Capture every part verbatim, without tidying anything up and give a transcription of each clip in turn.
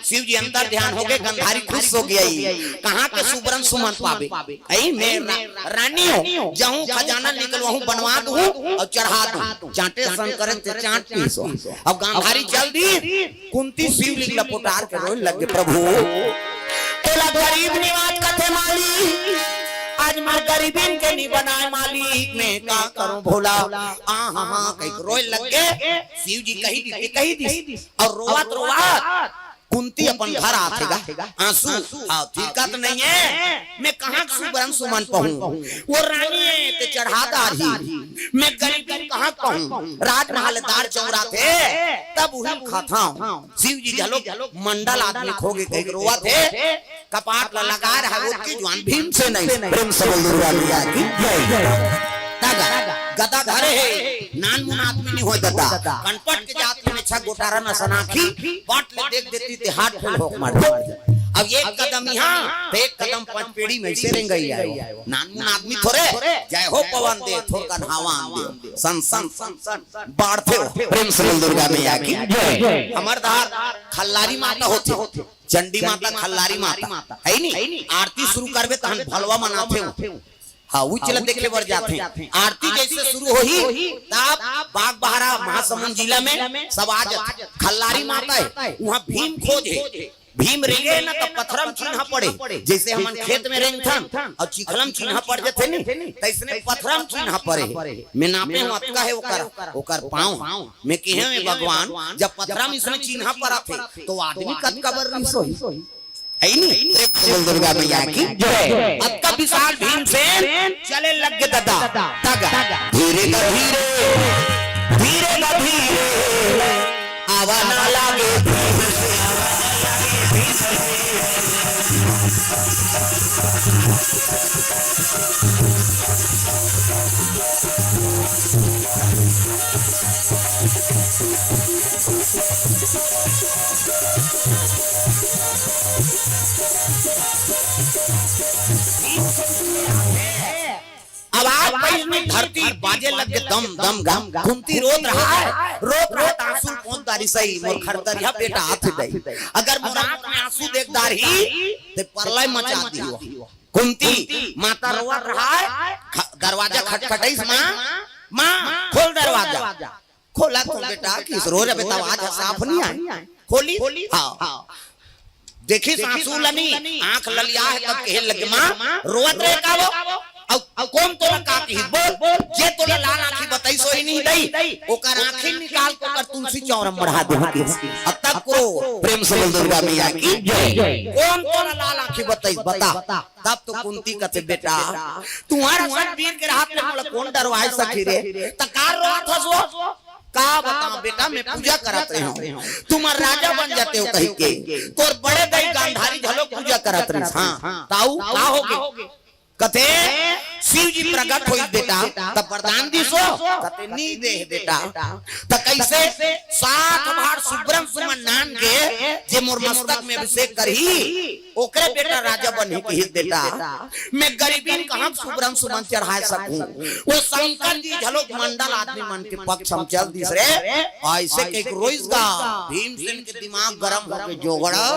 शिव जी अंतर ध्यान होगे, गंधारी खुश हो गया ही। कहाँ के सुबरन सुमन पाबे? अई मैं रा-, रानी हूँ, जाहूँ खजाना निकलवाहूँ, बनवा दूँ और चढ़ा दूँ। चांटे सन करे ते चांट पीसो। अब गंधारी चल दी, कुंती शिवलिंग ल पोटार के रोए लगे, "प्रभु, तोला गरीब निवाज कथे मालिक, आज मैं गरीबिन के नी बनाए मालिक, मैं का करूं भोला?" आ हा हा कहि के रोए लगे। शिव जी कही दी, कही दी, और रोवत रोवत कुंती अपन घर आथे गा। आंसू, हाँ, थिरकत नहीं है। मैं कहाँ के सुबरन सुमन पहूं? वो रानी है, ते चढ़ा दारही। मैं गरीब कहाँ के पहूं? राजमहल दार चौरा थे, तब उही खाथां। शिव जी घलो मंडल आदमी खोगे कहि के रोवत हे। कपाट ला लगा रहा वो की जुआन भीम से नहीं। प्रेम से बोल दुर्गा मैया की जय। तगा, गदा धरे हे, नानमुन आदमी नहीं होय ददा। कनपट के जात में छा गोटारा न सनाखी, बाट ले देख देती ते हाथ फेल होक मार दे। अब एक कदम यहाँ, तो एक कदम पंच पेड़ी में से रेंगई आयो। नानमुन आदमी थोरे, जय हो पवन देव, थोर का हवा आन देव। सन, सन, सन, सन, बाढ़ते हो। प्रेम से बोल दुर्गा मैया की जय। हमर धार खल्लारी माता होती, चंडी माता, खल्लारी माता, है नी? आरती शुरू करबे तहन भलवा मनाथे हो। हाँ, उचला देखे बर जाथे। आरती जैसे शुरू होही, तब बागबाहरा महासमुंद जिला में सब आ जाथे। खल्लारी माता है, वहाँ भीम खोज है। भीम रेंगे न त पथरम चिन्हा पड़े, जैसे हमन खेत में रेंगथन और चिखलम चिन्हा पड़ जथे नी, तैसने पथरम चिन्हा पड़े। मैं नापे हूँ, अतका है ओकर, ओकर पाँव। मैं कहे हूँ, "भगवान, जब पथरम इसमें चिन्हा पड़थे, तो आदमी कतका बर रिस होही?" है नी? बोल दुर्गा मैया की जय। अतका विशाल भीमसेन चले लग गे ददा। तगा। धीरे गा धीरे, धीरे गा धीरे, आवा ना लागे। आवाज पैसनी धरती बाजे लग गे दम दम गम। कुंती रोत रहा है, रोत रहा है, आंसू पोंछ डारिस ही, मोर खरदरिया बेटा आथे दई। अगर मोर आंख में आंसू देख डारही, ते परलय मचा दिही। कुंती माता रोवत रहा है, ख-, दरवाजा खटखटाइस, "माँ, माँ, खोल दरवाजा।" खोला तो बेटा, किस रोज अबे त आवाज ह साफ नहीं आए। खोली? हाँ। देखिस आंसू ल नी, आंख ललिया है, तब कहे लगे, "माँ, रोवत रहे का वो? अब, अब कौन तोला का कही? बोल, जे तोला लाल आंखी बताइस होही नहीं दई, ओकर आंखी निकाल के ओकर तुलसी चौरा मढ़ा दे।" अब तब को प्रेम से बोल दुर्गा मैया की जय। कौन तोला लाल आंखी बताइस, बता। तब तो कुंती कथे, "बेटा, तुम्हारा सब वीर के रहत ले मोला कौन डरवाए सकी रे? त का रोवत हस वो?" का बताऊं बेटा, मैं पूजा करत रहे हूँ, तुम राजा बन जाते हो कही के, तोर बड़े दई गांधारी घलो पूजा करत रहिस। हाँ, ताऊ का होगे? कथे, "शिव जी प्रगट होइस बेटा, तब वरदान दिस हो?" कथे, "नी दे बेटा।" त कैसे? सात बार सुब्रम सुमन नान के, जे मोर मस्तक में अभिषेक करही, ओकरे बेटा राजा बनही कहिस बेटा। मैं गरीबी में कहाँ सुबरन सुमन चढ़ाए सकूं? वो शंकर जी घलोक मंडल आदमी मन के पक्ष में चल दिस रे। ऐसे कहिके रोइस गा। भीमसेन के दिमाग गरम होके, "जोगड़ा,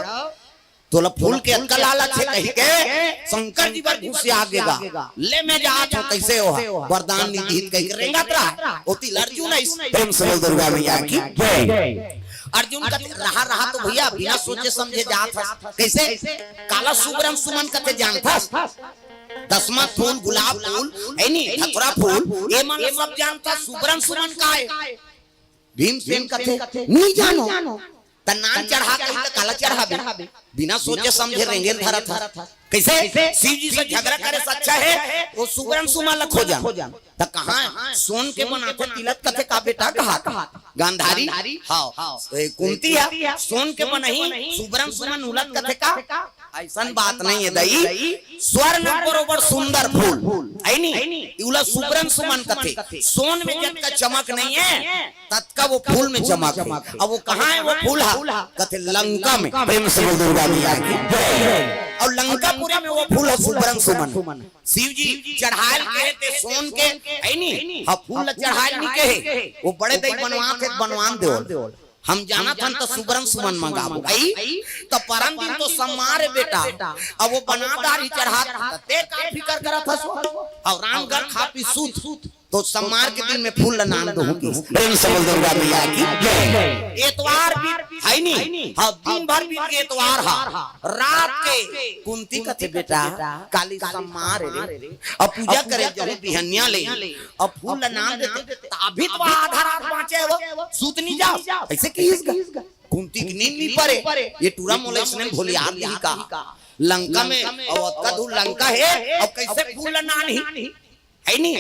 तोला फूल के अतका लालच हे," कहिके शंकर जी बर घुसिया गे गा। "ले मैं जात हूँ, कैसे हो?" "वरदान नी दिहिस," कहिके रेंगत रहा। ओती ले अर्जुन आइस। प्रेम से बोल दुर्गा मैया की जय। अर्जुन कथे, "रहा, रहा तो भैया, बिना सोचे समझे जात हस।" कैसे? काला सुबरन सुमन कथे जानथस? दसमत फूल, गुलाब फूल, है नी, धतुरा फूल, ये मन सब जानथस। सुबरन सुमन का है? भीमसेन कथे, "नी जानो।" त नान चढ़ा कही त काला चढ़ाबे? बिना सोचे समझे रेंगे धरत हस। कैसे? शिव जी से झगड़ा करे से अच्छा है वो सुबरन सुमन ल खोजन। त कहाँ सोन के बनाथे तिलक कथे का बेटा कहा? गांधारी? हाँ। ए, कुंती है, सोन के बनही, सुबरन सुमन उलत कथे का? ऐसन बात नहीं है दई, स्वर्ण बरोबर सुंदर फूल, है नी? उला सुबरन सुमन कथे। सोन में जतका चमक नहीं है, ततका वो फूल में चमक है। अब वो कहाँ है वो फूल? हा, कथे लंका में। प्रेम से बोल दुर्गा मैया की जय। और लंकापुरी में वो फूल है सुबरन सुमन। शिव जी चढ़ायल कहे ते सोन के, है नी? हाँ, फूल ला चढ़ायल नहीं कहे, वो बड़े दई बनवाथे, बनवान देवल। हम जानत हन त सुबरन सुमन मंगाबो। अई, त परन दिन तो सम्मार हे बेटा। अब वो बना डारी चढ़ात, त ते का फिकर करत हस वो? अब रामगढ़ खा पी सूत, तो सम्मार के दिन में फूल ल नान दोहूं कि। प्रेम से बोल दुर्गा मैया की जय। एतवार बीत, है नी? हाँ, दिन भर बीत के एतवार हा। रात के कुंती कथे, "बेटा, काली सम्मार हे रे। अब पूजा करे जाहूं बिहनिया ले। अब फूल ल नान देते।" त अभी तो आधा रात बांचे हे वो, सूत नहीं जाओ। ऐसे किहिस गा। कुंती के नींद नहीं परे। ये टूरा मोला इसने भोलियार दिही का। लंका में, अब अतका दूर लंका हे, अब कैसे फूल ल नानही? है नी?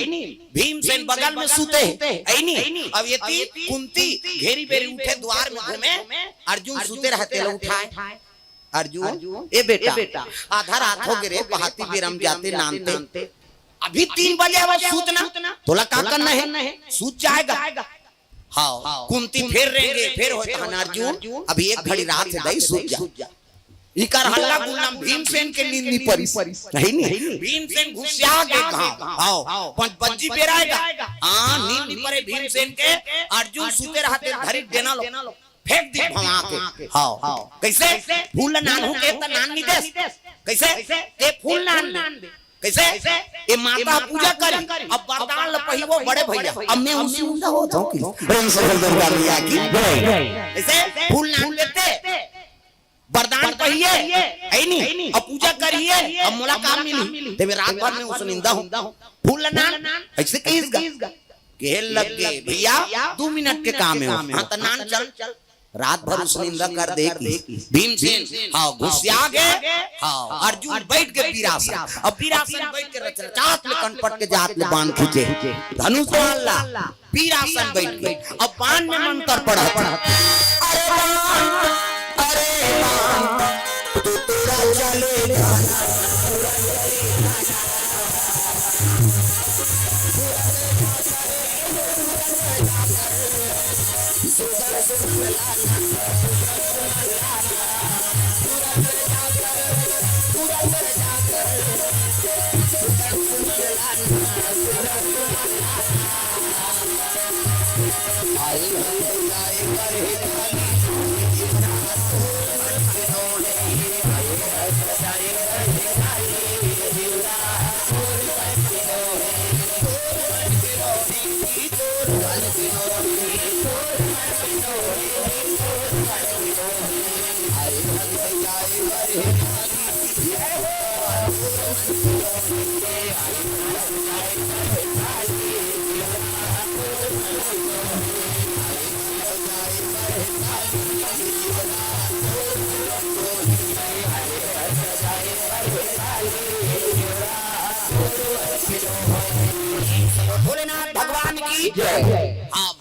भीमसेन बगल में सूते हे, है नी? अब ये ती कुंती घेरी बेरी उठे, द्वार में घूमे, अर्जुन सूते रहे तेला उठाए। अर्जुन, ए बेटा, आधा रात हो गे रे, पहाती बेरा म जाते नानते। अभी तीन बजे हे वो, सूत ना, तोला का करना हे? सूत जाएगा। हाँ, कुंती फेर रेंगे, फेर होय, "धन अर्जुन, अभी एक घड़ी रात हे दाई, सूत जा।" इकर हल्ला गुल्ला म भीमसेन के नींद नहीं परिस। नहीं, नहीं। भीमसेन घुसिया गे कहाँ? हाँ, पाँच बज्जी बेरा हे गा। हाँ, नींद नहीं परे भीमसेन के। अर्जुन सूते रहे तेला धरी डेना ल फेंक दिस भवा के। हाँ, कैसे? फूल ल नानहूं कहे त नान नहीं देस। कैसे? ते फूल नान दे। कैसे? ए माता पूजा करी, अब वरदान ल पही वो बड़े भैया। अब मैं उसने उंदा होत हूं कि। प्रेम से बोल दुर्गा मैया की जय। कैसे? फूल नान देते, वरदान पही हे, है नी? अब पूजा करी हे, अब मोला काम मिली। ते मैं रात भर में उसने उंदा हूं। फूल ल नान, ऐसे किहिस गा। कहे लग गे, "भैया, दू मिनट के काम हे वो।" हाँ, त नान चल। रात भर उसने निंदा कर दे कि भीमसेन, हाँ, घुसिया गे, हाँ, अर्जुन बैठ के वीरासन। अब वीरासन बैठ के रच-, रचात ले कनपट के जात ले बाण खींचे, धनुष बाण ला, वीरासन बैठ के। अब बाण में मंत्र पढ़त, "अरे बाण, अरे बाण, तू तेरा चले जाना।" भोलेनाथ भगवान की जय। हाँ,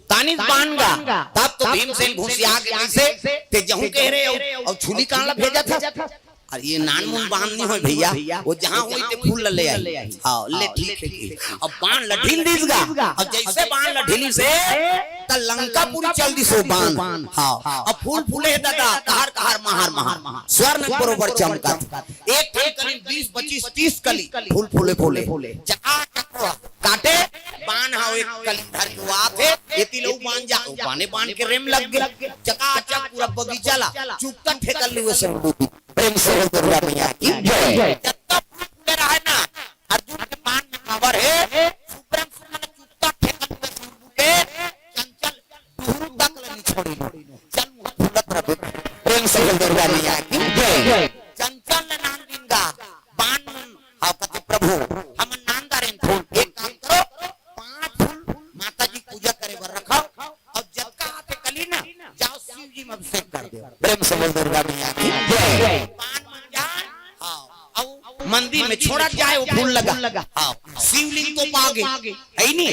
तानिस बान गा, तब तो भीमसेन घुसिया के कैसे ते जहूं कह रहे हो और छुली कान ला भेजा था। अरे ये नानमुन बान नहीं होय भैया, वो जहां होय ते फूल ला ले आई। हाँ, ले ठीक है कि। अब बान ला ढील दिस गा, अब जैसे बान ला ढीली से त लंकापुरी चल दिस वो बान। हाँ, अब फूल फूले हे दादा, कहर कहर महर महर, स्वर्ण बरोबर चमकत। एक ठन कली बीस पच्चीस तीस कली फूल फूले फूले, चकाचक काटे, बान हा एक कली धर के आत हे, एती ले उ बान जा, उ बाने बान के रेम लग गे, चकाचक पूरा बगीचा ला चुपता ठेकर लुए से। प्रेम से बोल दुर्गा मैया की जय। जब तक फूल फूले रहे ना, अर्जुन के बान में पावर हे, सुब्रम सुमन चुपता ठेकर लुए से, चंचल टुहू तक ल नी छोड़ी लो। चल मुहा फूलत रबे। प्रेम से बोल दुर्गा मैया की जय। चंचल ल नान दिन गा, बान मन, हाव कथे प्रभु, हमन नान दारेन फूल, एक काम करो, पांच फूल माता जी पूजा करे बर रखो, और जतका आथे कली ना, जाओ शिव जी में अभिषेक कर दो। प्रेम से बोल दुर्गा मैया की जय। बान मन जाए, हाव, और मंदिर में छोड़ा जाए वो फूल लगा, हाव, शिवलिंग तो पागे, है नी?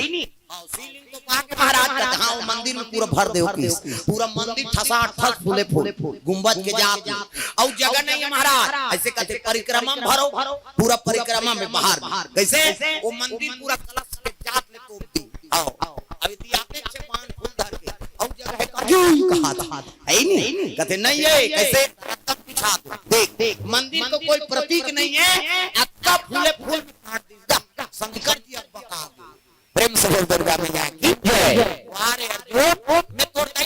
हाँ, शिवलिंग तो पाके महाराज का, हाँ, वो मंदिर में पूरा भर दे, ओके। पूरा मंदिर ठसाठस फूले फूल, गुंबद के जात में। और जगह नहीं है महाराज, ऐसे कहते परिक्रमा में भरो, पूरा परिक्रमा में बाहर में। कैसे? वो मंदिर पूरा कलश के जात में तोप दी। आओ, अभी तो आते अच्छे पान फूल धर के, और जगह है कहीं कहा था, है ही नहीं। कहते नहीं है, कैसे? तब पिछा दो। देख, देख, मंदिर को कोई प्रतीक नहीं है, अतका फूले फूल में काट दी। जा, शंकर जी अब बता दो। प्रेम से बोल दुर्गा मैया की जय। वाह रे अर्जुन, मैं तोर दाई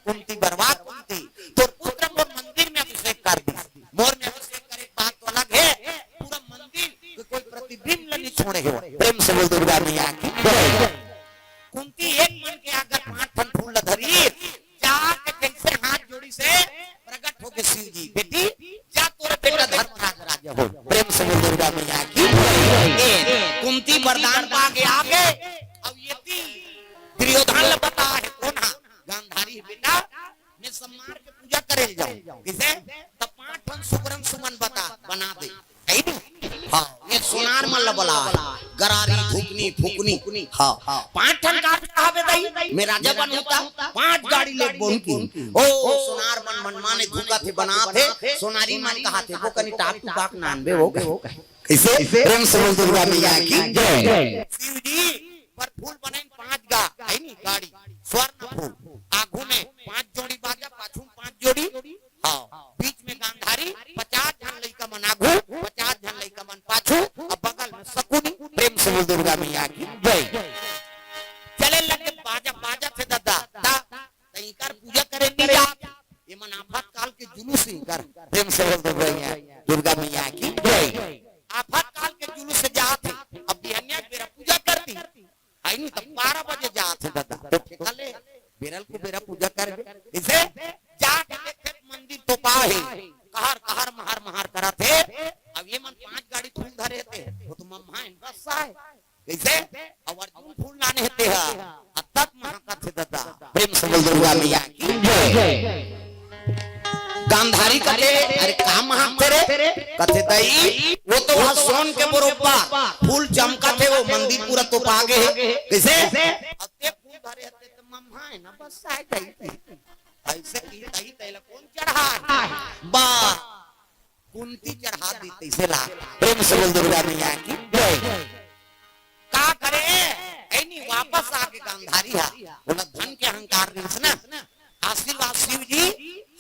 कुंती बरवा कुंती, तोर पुत्र मोर मंदिर में अभिषेक कर दिस। मोर में अभिषेक करे के बात तो अलग हे, पूरा मंदिर के कोई प्रतिबिंब ल नहीं छोड़े हे। प्रेम से बोल दुर्गा मैया की जय। कुंती एक मन के आगे पांच ठन फूल ल धरी, जाके जैसे हाथ जोड़ी से प्रकट होके शिव जी, "बेटी, जा तोरे बेटा धर्मराज राजा हो।" प्रेम से बोल दुर्गा मैया की। ए, कुंती वरदान पाके आगे, अब ये ती दुर्योधन ल बता हे, कोन हा? गांधारी बेटा, मैं सम्मान के पूजा करे ल जाऊं। किसे? तब पांच ठन सुकरन सुमन बता, बना दे। सही नहीं? हाँ, ये सोनार मन ल बला हे। गरारी, धुकनी, फुकनी। हाँ, पांच ठन कार चढ़ाबे दई। मैं राजा बनहूं त पांच गाड़ी ले बोन की। ओ, सोनार मन मनमाने धुका थे, बना थे। सोनारी मन कहा थे, वो कनी टाप टुपाक नानबे हो गए। कैसे? प्रेम से बोल दुर्गा मैया की जय। शिव जी पर फूल बने पांच गा, है नी गाड़ी, स्वर्ण फूल। आगू में पांच जोड़ी बाजा, पाछू में पांच जोड़ी। हाँ, बीच में गांधारी, पचास झन लइका मन आगू, पचास झन लइका मन पाछू, अब बगल में सकुनी। प्रेम से बोल दुर्गा मैया की जय। चले लगे बाजा, बाजा थे दादा, ता, त इकर पूजा करे नहीं जात। ये मन आफत काल के जुलूस इकर। प्रेम से बोल दुर्गा मैया, दुर्गा मैया की जय। आफत काल के जुलूस से जात हे। अब बिहनिया के बेरा पूजा करती। आई नहीं, तब बारह बजे जात हे दादा। तो ठेका ले, बेरल को बेरा पूजा कर दे। इसे जाके देखे मंदिर तो पाहे। कहर, कहर, महर, महर करत हे। अब ये मन पांच गाड़ी फूल धरे थे। वो तो मम्मा है, बस आए। कैसे? अब अर्जुन फूल लाने हे तेहा। अब तब महकत हे दादा। प्रेम से बोल दुर्गा मैया की जय। गांधारी कथे, "अरे का महकथे रे?" कथे, "दई, वो तो वह सोन के बरोबर फूल चमकत हे, वो मंदिर पूरा तोपा गे हे।" कैसे? अब ते फूल धरे हते त मम्मा है ना, बस आ जाई। ऐसे की तही तैला कौन चढ़ा? बा, कुंती चढ़ा दी तैसे ला। प्रेम से बोल दुर्गा मैया की जय। का करे? ऐनी वापस आके गांधारी हा। बोला धन के अहंकार नहीं ना। आशीर्वाद शिव जी,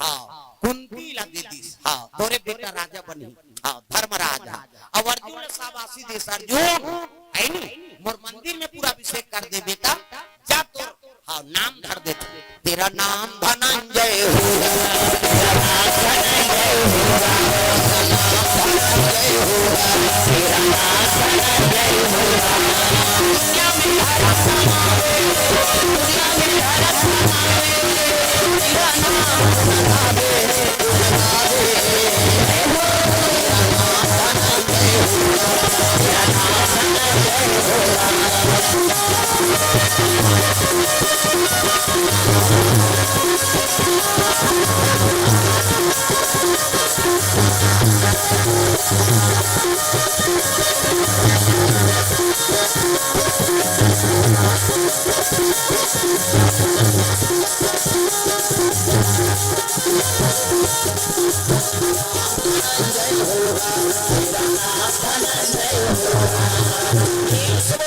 हाँ, कुंती ला दे दीस, हाँ, तोरे बेटा राजा बनी, हाँ, धर्मराज हा। अब अर्जुन ला शाबाशी देस, अर्जुन, ऐनी, मोर मंदिर में पूरा अभिषेक कर दे बेटा, जा तोर, हाँ, नाम धर दे, तेरा नाम धनंजय हो।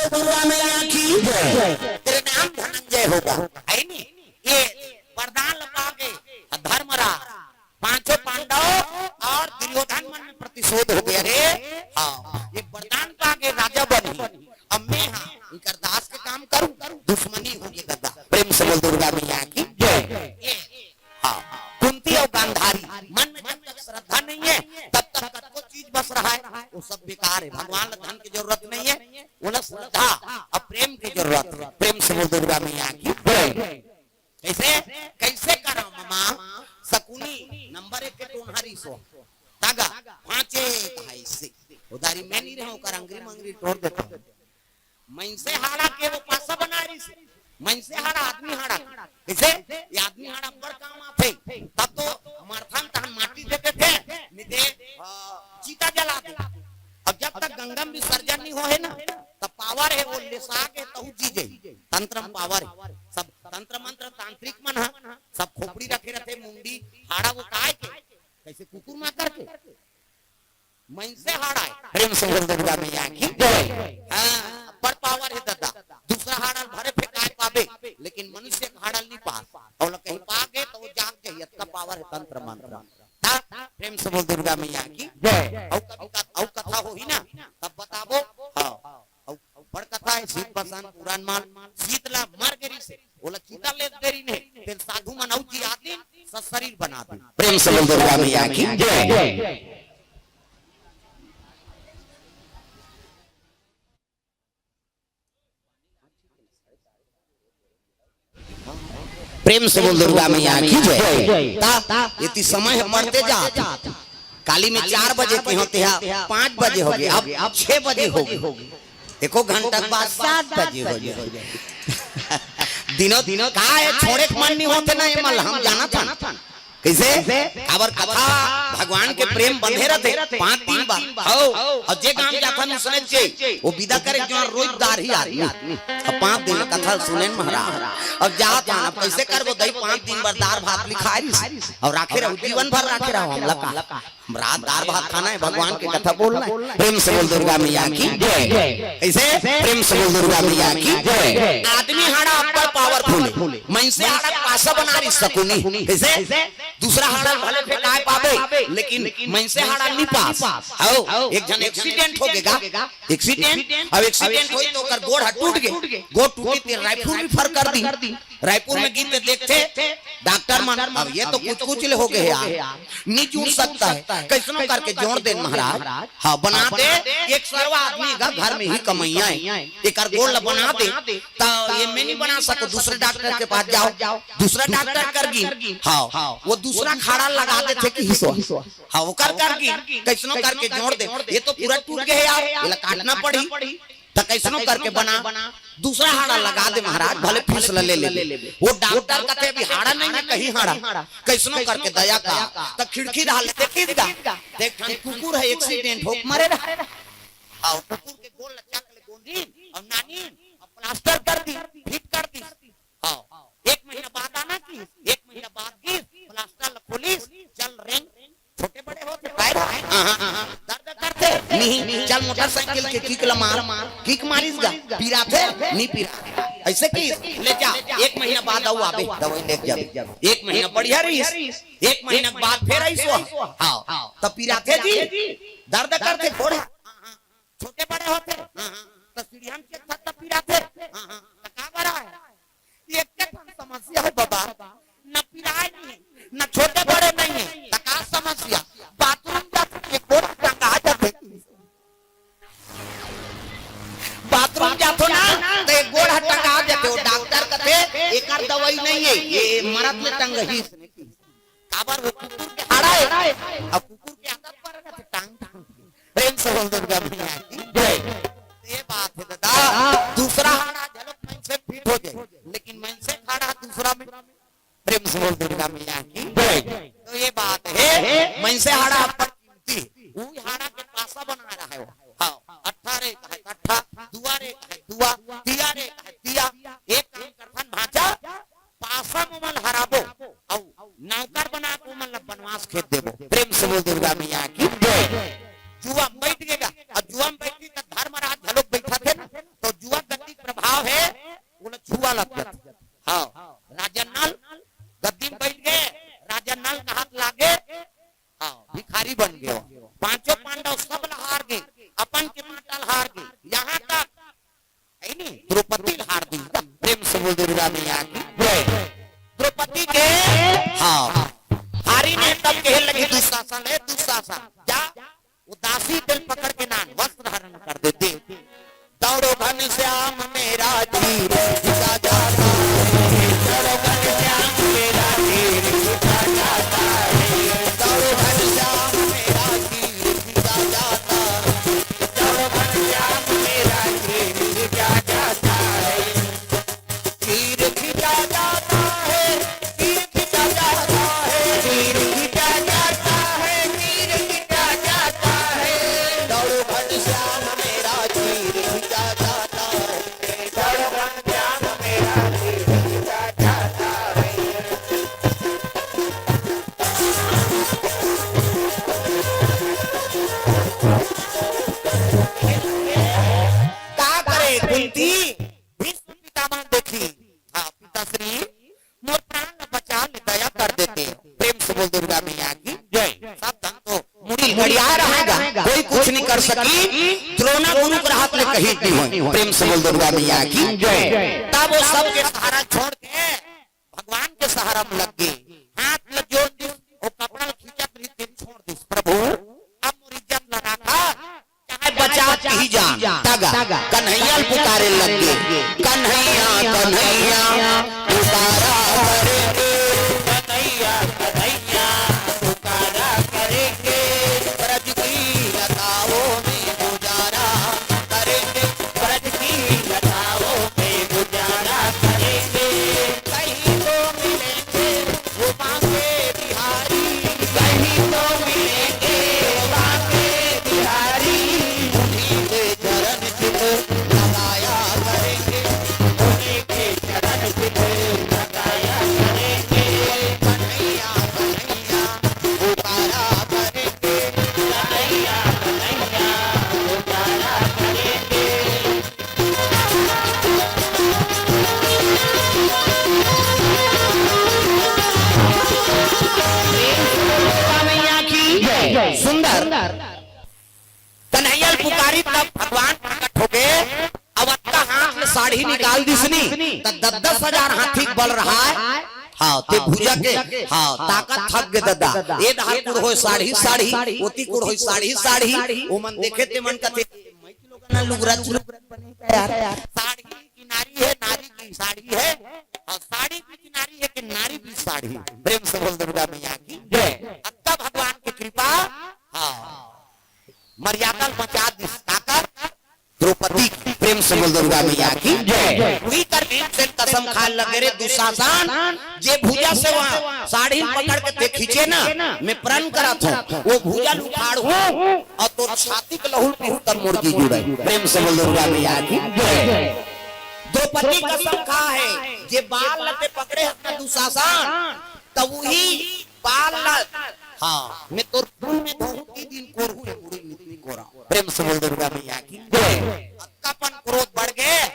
दुर्गा मैया की जय। तेरे नाम धनंजय होगा, है नी? ये वरदान लगा के धर्मराज, पांचों पांडव और दुर्योधन मन में प्रतिशोध हो गया रे। हाँ, ये वरदान पाके राजा बनी। अब मैं हाँ, इनकर दास के काम करूं, दुश्मनी होगी दादा। प्रेम से बोल दुर्गा मैया की जय। ये, हाँ, कुंती और गांधारी मन में जब तक श्रद्धा नहीं है, तब तक कतको चीज बस रहा है, वो सब बेकार है। भगवान ला धन की जरूरत नहीं है, वो ला श्रद्धा और प्रेम की जरूरत है। प्रेम से बोल दुर्गा मैया की जय। कैसे, कैसे करा ममा? सकुनी नंबर एक के टोनहारी सो। तागा, पांचे भाई से। उधारी मैं नहीं रहूं, कर अंगरी मंगरी तोड़ देता हूं। मनसे हाड़ा के वो पासा बना रही से। मनसे हाड़ा, आदमी हाड़ा। कैसे? ये आदमी हाड़ा बड़ काम आथे। तब तो हमार थान तहन माटी देते थे, नहीं दे, आ, चीता जला दे। अब जब तक गंगा में विसर्जन नहीं हो है ना, तब पावर है वो लेसा के तहु जी जाई। तंत्र में पावर है। सब तंत्र मंत्र तांत्रिक मन ह, सब खोपड़ी रखे रथे, मुंडी, हाड़ा वो काय के? कैसे कुकुर माकर के? मनसे हाड़ा है। प्रेम से बोल दुर्गा मैया की जय। हाँ, बड़ पावर है दादा। दूसरा हाड़ा भरे फेंकाए पाबे, लेकिन मनुष्य का हाड़ा नहीं पा। और कहीं पा गए तो वो जाग जाई, इतना पावर है तंत्र मंत्र। ता, प्रेम से बोल दुर्गा मैया की जय। और कभी का, और कथा होही ना, तब बताबो। हाँ। अउ बड़ कथा है, शीत बसन पुरान मान, शीत ला मर गेरी से, ओला चिता ले देरी ने, तेन साधु मन अउ जिया शरीर बना दे। प्रेम से बोल दुर्गा मैया की जय। प्रेम से बोल दुर्गा मैया की जय। ता, ये ती समय ह बढ़ते जात। काली में चार बजे के होते हैं, पाँच बजे हो गए, अब छह बजे हो गए। एको घंटा के बाद सात बजे हो जाए। दिनों, दिनों का है, छोड़े के मन नहीं होते ना, ये मल हम जाना था। कैसे? काबर कथा भगवान के प्रेम बंधे रहते पाँच दिन बाद। हो, और जे गांव जाथन उसने चे, वो विदा करे जो रोजदार ही आदमी। अब पाँच दिन कथा सुनेन महाराज। अब जात हन, अब कैसे करबो दई, पाँच दिन बर दार भात लिखारिस और राखे रहो, जीवन भर राखे रहो हमला का। हम रात दार भात खाना है, भगवान के कथा बोलना है। प्रेम से बोल दुर्गा मैया की जय। कैसे? प्रेम से बोल दुर्गा मैया की जय। आदमी हाड़ा अब्बड़ पावरफुल है, मनसे हाड़ा पासा बना रही सकुनी। कैसे? दूसरा हाड़ा भले फेंकाए पावे, लेकिन मनसे हाड़ा नहीं पास। हो, एक जन एक्सीडेंट हो गेगा, एक्सीडेंट, अब एक्सीडेंट होई तो ओकर गोड़ ह टूट गे, गोड़ टूटी ते रायपुर रेफर कर दी। रायपुर में गिन के देखते डॉक्टर मन, अब ये तो कुछ कुछ ले हो गए यार, नहीं जुड़ सकता है, कैसनो करके जोड़ दे महाराज। हाँ, बना दे। एक सरवा आदमी का घर में ही कमैया है, एकर गोड़ ला बना दे। तो ये मैं नहीं बना सको, दूसरे डॉक्टर के पास जाओ, दूसरा डॉक्टर कर गिन। हाँ, वो दूसरा खाड़ा लगा देथे कि हिसवा। हाँ, ओकर कर गिन, कैसनो करके जोड़ दे। ये तो पूरा टूट गए यार, एला काटना पड़ी। त कैसनो करके बना, दूसरा हाड़ा लगा दे महाराज, भले फीस ल ले ले। वो डॉक्टर कहते अभी हाड़ा नहीं है, कहीं हाड़ा, कैसनो करके दया का। त खिड़की डाल ले, देखिस गा, देख ठन कुकुर है, एक्सीडेंट हो मरे रहा। आओ कुकुर के गोड़ लचक ले गोंदी और नानी और प्लास्टर कर दी, फिट कर दी। हाँ, एक महीना बाद आना कि, एक महीना बाद की प्लास्टर ल खोलिस, चल रेंग, छोटे बड़े होथे, काय रे? हाँ, हाँ, हाँ। दर्द करथे? नहीं, चल मोटरसाइकिल के किक ल मार, किक मारिस गा, पिराथे? नहीं पिरा। ऐसे कि ले जा, एक महीना बाद आऊ आबे, दवाई ले जा। एक महीना बढ़िया रहिस, एक महीना के बाद फेर आइस वो। हाँ, तब पिराथे जी, दर्द करथे थोड़ा। छोटे बड़े होथे, त सीढ़िया म चढ़थस त पिराथे, त का बड़ा है? एक के ठन समस्या है बाबा, न पिराय नहीं, न छोटे बड़े नहीं है, त का समस्या? बाथरूम जाथो, एक गोड़ टंगा जाथे। बाथरूम जाथो ना, त एक गोड़ टंगा जाथे। वो डॉक्टर कथे, "एकर दवाई नहीं है, ये मरत ले टंगही।" काबर वो कुकुर के हाड़ा है, अब कुकुर के आदत पर रहथे टांग टांग। प्रेम से बोल दुर्गा मैया की जय। ये बात है दादा, दूसरा हाड़ा झलक मन से फिट हो जाए, लेकिन मन से हाड़ा दूसरा में। प्रेम से बोल दुर्गा मैया की जय। तो ये बात है, मन से हाड़ा अपन कीमती है, वो हाड़ा के पासा बना रहा है वो। हाँ, अठारे का है अठा, दुआरे का है दुआ, तियारे का है तिया। एक काम करथन भांचा, पासा म ओमन हराबो, अउ नौकर बना के ओमन ला बनवास खेद देबो। प्रेम से बोल दुर्गा मैया की जय। जुआ म बैठ गेगा, अउ जुआ म बैठी त धर्मराज घलोक बैठा थे ना, तो जुआ गद्दी प्रभाव है, ओला छुआ लग जाथे। हाँ, राजा नल गद्दी म बैठ गए, राजा नल का हाथ लागे, हाँ, भिखारी बन गए। पांचों पांडव सब ला हार गए, अपन के माता ला हार गए, यहाँ तक है नी, द्रौपदी ला हार दी। प्रेम से बोल दुर्गा मैया की जय। द्रौपदी के, हाँ, हारी ने तब कहे लगी दुशासन, "ए दुशासन, जा, वो दासी दिल पकड़ के नान वस्त्र हरण कर देते।" दौड़ो घनश्याम मेरा धीर खिंचा जाता है, दौड़ो घनश्याम मेरा धीर खिंचा जाता है, दौड़ो घनश्याम मेरा धीर खिंचा जाता है, दौड़ो घनश्याम मेरा धीर खिंचा जाता है। तीर खींचा जाता है, तीर खींचा जाता है, तीर खींचा जाता है, तीर खींचा जाता है। दौड़ो घनश्याम मेरा तीर खींचा जाता है, दौड़ो घनश्याम मेरा तीर खींचा जाता है। का करे कुंती? भीष्म पितामह देखी, हाँ, पिताश्री, मोर प्राण ला बचा ले, दया कर देते। प्रेम से बोल दुर्गा मैया की जय। सब धन तो मुड़ी मुड़िया रहेगा, कोई कुछ नहीं कर सकी। द्रोणा गुरु के हाथ ले कहीं नहीं हो। प्रेम से बोल दुर्गा मैया की जय। तब वो सबके सहारा छोड़ के भगवान के सहारा में लग गए। हाथ में जय। सुंदर। कन्हैया ल पुकारी तब भगवान प्रकट होगे। अब अतका हाथ ले साड़ी निकाल दिसनी, त दस दस हजार हाथी के बल रहा है। हाँ, ते भुजा के, हाँ, ताकत थक गे ददा। ए धार कुड़ होय साड़ी, साड़ी, ओती कुड़ होय साड़ी, साड़ी। ओमन देखे ते मन कथे, "मैं तो लोगन लुगरा चुलुगरा बने का यार। साड़ी की नारी है, नारी की साड़ी है, और साड़ी की नारी है कि नारी की साड़ी।" प्रेम से बोल दुर्गा मैया की जय। अतका भगवान की कृपा। हाँ, मर्यादा बचा दिस काकर, द्रौपदी की। प्रेम से बोल दुर्गा मैया की जय। उही कर भीमसेन कसम खाय लगे रे दुशासन, जे भुजा से वहाँ साड़ी पकड़ के ते खींचे ना, मैं प्रण करत हूँ, वो भुजा ल उखाड़हूँ और तोर छाती के लहू ल पीहूँ तब मोर जी जुड़े। प्रेम से बोल दुर्गा मैया की जय। द्रौपदी कसम खा है, जे बाल ल ते पकड़े हस ना दुशासन, तब उही बाल ल, हाँ, मैं तोर खून में धोहूँ, तीन दिन कोरहूँ, ये पूरी मिट्टी कोरा। प्रेम से बोल दुर्गा मैया की जय। अतका अपन क्रोध बढ़ गे,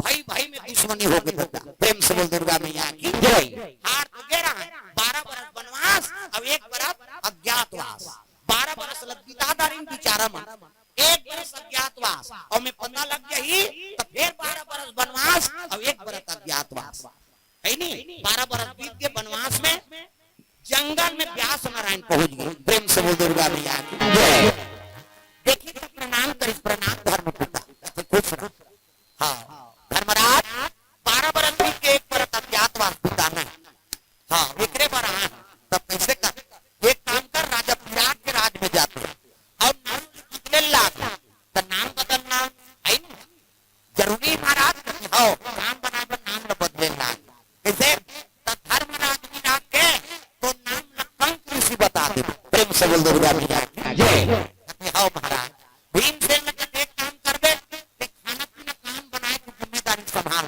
भाई भाई में दुश्मनी होगे ददा। प्रेम से बोल दुर्गा मैया की जय। हार तो गे रहा है, बारह बरस बनवास, अब एक बरस अज्ञातवास। बारह बरस लग बिता डारिन बिचारा मन, एक बरस अज्ञातवास, और मैं पता लग जाही, तो फिर बारह बरस बनवास, और एक बरस अज्ञातवास। है नी? बारह बरस बीत के बनवास में जंगल में व्यास नारायण पहुंच गे। प्रेम से बोल दुर्गा मैया की जय। देखी तो प्रणाम करिस, "प्रणाम धर्म पिता।" तो खुश रह। हाँ, धर्मराज, बारह बरस बीत के एक बरस अज्ञातवास बिताना है। हाँ, एकरे बर आए हैं। तब कैसे कर? एक काम कर, राजा विराट के राज में जाते हैं और नाम बदले लाग, तो नाम बदलना है ना? जरूरी महाराज? हो, काम बनाए बर नाम ल बदले लाग। कैसे? तो धर्मराज विराट के तो नाम ल कंक ऋषि बता दे। प्रेम से बोल दुर्गा मैया की जय। कहते, "हो महाराज, भीमसेन ल कहते एक काम करबे, ते खाना पीना काम बनाए के जिम्मेदारी संभाल।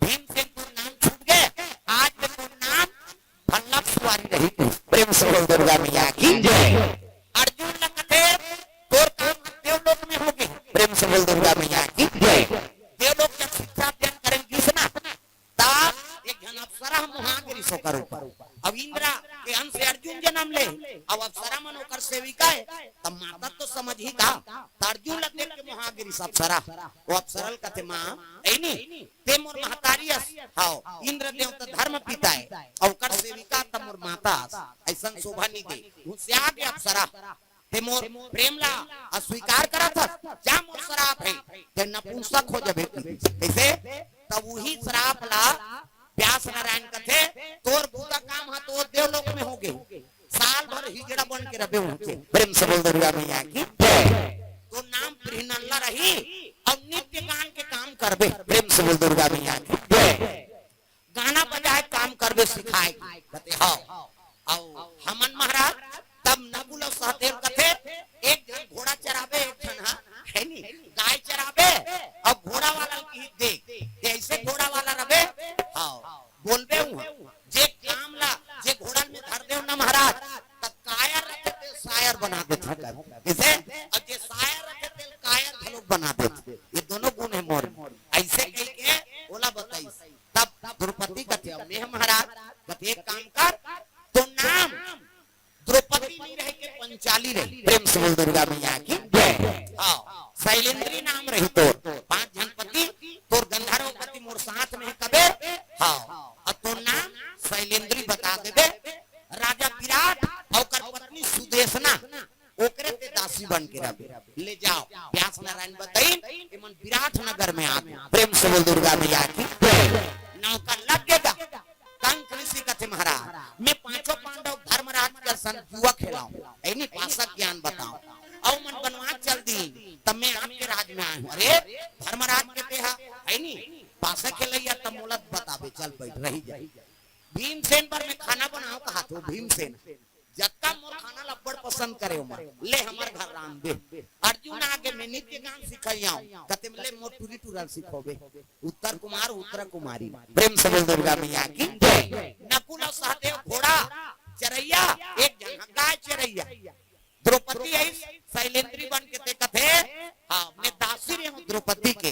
भीमसेन तोर नाम छूट गे, आज ले तोर नाम भल्ला सुवारी रही।" प्रेम से बोल दुर्गा मैया की जय। अर्जुन ल कहते, "तोर काम देवलोक में होगे।" प्रेम से बोल दुर्गा मैया की जय। देवलोक जब शिक्षा अध्ययन करेंगे ना, त एक झन अप्सरा मोहा गे रिहिस ओकर ऊपर। अब इंद्र के अंश से अर्जुन जन्म ले, अब अप्सरा मन ओकर सेविका है, तब माता तो समझही का, त अर्जुन ला देख के मोहा गे रिहिस अप्सरा। वो अप्सरा ल कथे, "माँ, ऐ नी, ते मोर महतारी अस, हाव, इंद्र देवता धर्म पिता है, अउ ओकर सेविका त मोर माता अस, ऐसन शोभा नी दे।" हुसियार गे अप्सरा। ते मोर प्रेम ला अस्वीकार करत हस, जा मोर श्राप है, ते नपुंसक हो जबे। कैसे? तब उही श्राप ला व्यास नारायण कथे, "तोर बुरा काम ह तो देवलोक में होगे, साल भर हिजड़ा बन के रबे उनके।" प्रेम से बोल दुर्गा मैया की जय। तो नाम प्रिय नल्ला रही और नित्य गान के काम करबे। प्रेम से बोल दुर्गा मैया की जय। गाना बजाए काम करबे सिखाए के। कथे, "हव।" अउ हमन महाराज, तब नकुल अउ सहदेव कथे, "एक झन घोड़ा चराबे, एक झन ह, है नी, गाय चराबे, अउ घोड़ा वाला ल किही दे, ते ऐसे घोड़ा वाला रबे, हव, बोलबे उहाँ, जे काम ला, जे घोड़ा में धर देव ना महाराज, त कायर रथे ते शायर बना देथे।" कइसे? अउ जे शायर रथे ते कायर घलोक बना देथे। ये दोनों गुण है मोर। ऐसे कहिके ओला बताइस। तब द्रौपदी कथे, "अब मैं महाराज।" कथे, "एक काम कर, तो नाम द्रौपदी नहीं रहे के पंचाली रही।" प्रेम से बोल दुर्गा मैया की जय। हाँ, शैलेंद्री नाम रही तोर। पांच झन पति तोर गंधर्व पति मोर साथ में है कबे। हाँ, और तोर नाम शैलेंद्री बता देबे। राजा विराट और ओकर पत्नी सुदेशना ओकरे ते दासी बन के रबे। ले जाव, व्यास नारायण बताइन, एमन विराट नगर में आ गे। प्रेम से बोल दुर्गा मैया की जय। नौका लग गे गा। कंक ऋषि कथे, "महाराज, मैं पांचों पांडव धर्मराज के संग जुआ खेलाऊं, ऐ नी पासक ज्ञान बताऊं, अउ मन बनवास चल दी, तब मैं आपके राज में आए हूं।" अरे, धर्मराज के तेहा, ऐ नी, पासक खेलैया, तब मोला बताबे, चल बैठ, रही जा। भीमसेन बर मैं खाना बनाऊं कहा तो भीमसेन जतका मोर खाना ल अब्बड़ पसंद करे ओमन, ले हमर घर रांध दे। अर्जुन आगे, "मैं नित्य गान सिखाई आऊं।" कथे, "ले मोर टूरी टूरा ल सिखोबे।" उत्तर कुमार, उत्तरा कुमारी। प्रेम से बोल दुर्गा मैया की जय। नकुल अउ सहदेव घोड़ा चरैया, एक झन ह गाय चरैया। द्रौपदी आई शैलेंद्री बन के ते कथे, "हाँ, मैं दासी रहे हूँ द्रौपदी के।"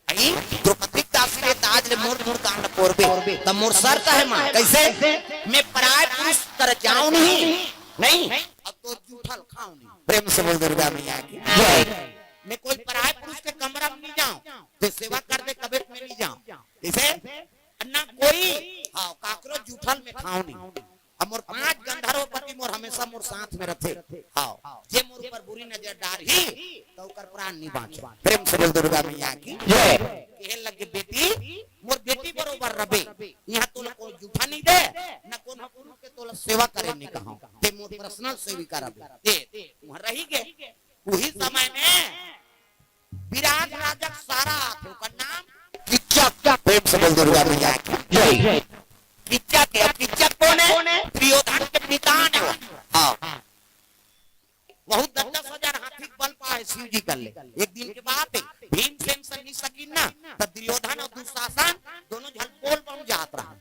आई, द्रौपदी के दासी रहे, त आज ले मोर, मोर गान ल कोरबे। त मोर शर्त है माँ, कैसे? "मैं पराय पुरुष कर जाऊं नहीं, नहीं, अब तो जूठा ल खाव नहीं। प्रेम से बोल दुर्गा मैया की जय। मैं कोई पराए पुरुष के कमरा में नहीं जाव, जे सेवा कर दे कबे मैं नहीं जाव। इसे ना कोई, हाँ, काकरो जूठा ल मैं खाव नहीं। अब मोर पांच गंधर्व पति मोर हमेशा मोर साथ में रथे। हाँ, जे मोर ऊपर बुरी नजर डारही, त ओकर प्राण नहीं बांचे। प्रेम से बोल दुर्गा मैया की जय। कहे लगे, "बेटी, मोर बेटी बरोबर रबे, इहां तोला कोई जूठा नहीं दे, न कोनो पुरुष के तोला सेवा करे नहीं कहां, ते मोर पर्सनल सेविका रबे।" ते वहां रही गे। उही समय में विराट राजा के सारा आथे, ओकर नाम किच्चक। प्रेम से बोल दुर्गा मैया की जय। किच्चक, अब किच्चक कोन हे? दुर्योधन के मितान हे। हाँ, बहुत दस दस हजार हाथी के बल पाए शिव जी कर ले। एक दिन के बात हे, भीमसेन से नहीं सकिन ना, त दुर्योधन अउ दुशासन दोनों झन बोल बम जात रहा।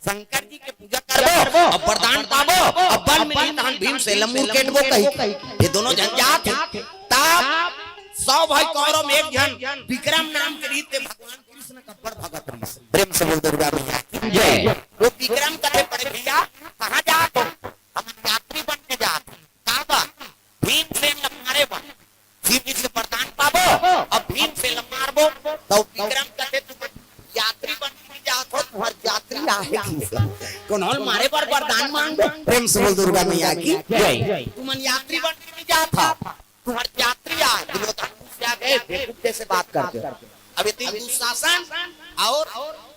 शंकर जी के पूजा करबो, अब वरदान पाबो, अब बल मिलही तहन भीमसेन ल मुरकेटबो कही। ये दोनों झन जात हे। तब सौ भाई कौरव में एक झन विक्रम नाम के रहिस, ते भगवान कृष्ण के अब्बड़ भगत रहिस। प्रेम से बोल दुर्गा मैया की जय। वो विक्रम कथे, "बड़े भैया, कहाँ जात हो?" "हम यात्री बन के जात हन।" "का बा?" "भीमसेन ल मारे बर।" "शिव जी से वरदान पाबो, अब भीमसेन ल मारबो।" त विक्रम कथे, "तुमन यात्री बन के जात हो, तुम्हर यात्री आहे।" कौन हल मारे बर वरदान मांगबे? प्रेम से बोल दुर्गा मैया की जय। "तुमन यात्री बन के जात हो, तुम्हर यात्री आहे।" दुर्योधन गुस्सा गए, "बेवकूफ जैसे बात करते हो।" अब ये तीन दुशासन अउ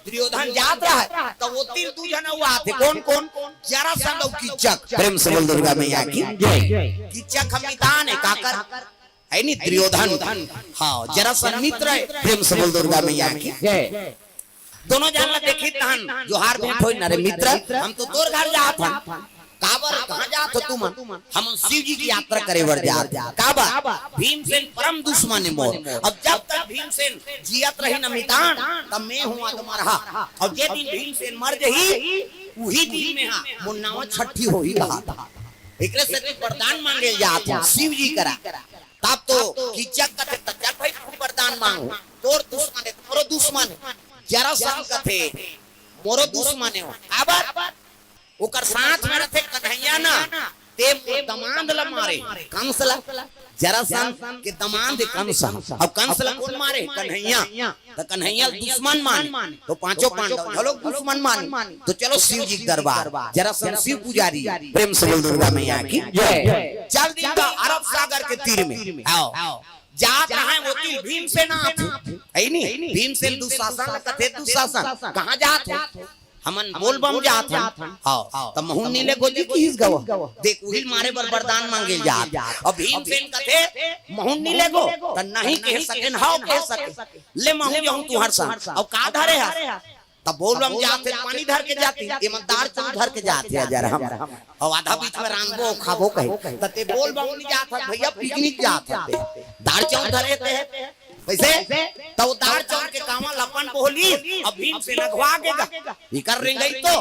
दुर्योधन जात रहा है, त वो तीन दू झन अउ आथे। कौन कौन? जरासंध अउ किच्चक। प्रेम से बोल दुर्गा मैया की जय। किच्चक ह मितान हे, काकर हे नहीं, दुर्योधन। हाँ, जरासंध मित्र हे। प्रेम से बोल दुर्गा मैया की जय। दोनों झन ला देखही तहन जोहार भेंट होई ना, "रे मित्र, हम तो तोर घर जात हन।" "काबर, कहाँ जात हो तुमन?" "हमन शिव जी के यात्रा करे बर जात हन।" "काबर?" "भीमसेन परम दुश्मन हे मोर। अब जब तक भीमसेन जियत रही न मितान, तब मैं हूँ अधमरहा। अब जे दिन भीमसेन मर जही, उही दिन में हा मोर नावा छट्ठी होही कहा।" एकरे सेती वरदान मांगे जात हन शिव जी करा। तब तो किच्चक कथे, "त चल भाई, तू वरदान मांग, तोर दुश्मन हे, तोरो दुश्मन हे।" जरासंध कथे, "मोरो दुश्मन हे वो।" काबर? ओकर साथ में रथे कन्हैया ना, ते मोर दमांद ल मारे, कंस ल। जरासंध के दमांद कंस ह। अब कंस ल कौन मारे? कन्हैया। त कन्हैया ल दुश्मन माने, त पांचों पांडव घलो दुश्मन माने। त चलो शिव जी के दरबार, जरासंध शिव पुजारी, प्रेम से बोल दुर्गा मैया की जय। चल दिन का अरब सागर के तीर में, आओ, जात रहे वो तीर भीमसेन आथे, हे नहीं? भीमसेन दुशासन ल कथे, "दुशासन, कहाँ जात हो?" "हमन बोल बम जात हन।" "हाँ, त महूं ल नइ लेगो जी," किहिस गा। देख, उही ल मारे बर वरदान मांगे ल जात। अब भीमसेन कथे, "महूं ल नइ लेगो।" त नहीं कह सकेन, "हव कह सकेन।" "ले महूं जाहूं तुंहर संग।" "अउ का धरे हस?" "त बोल बम जात हे, पानी धर के जात हे, एमन दार चाउर धर के जात हे, अजर हम। अउ आधा बीच में रांधबो अउ खाबो कहे। त ते बोल बम नइ जात हस भैया, पिकनिक जात हस ते। दार चाउर धरे ते।" कइसे? त वो दार चाउर के कांवर ल अपन बोहली, अब भीमसेन अघवा गे गा। एकर रेंगई तो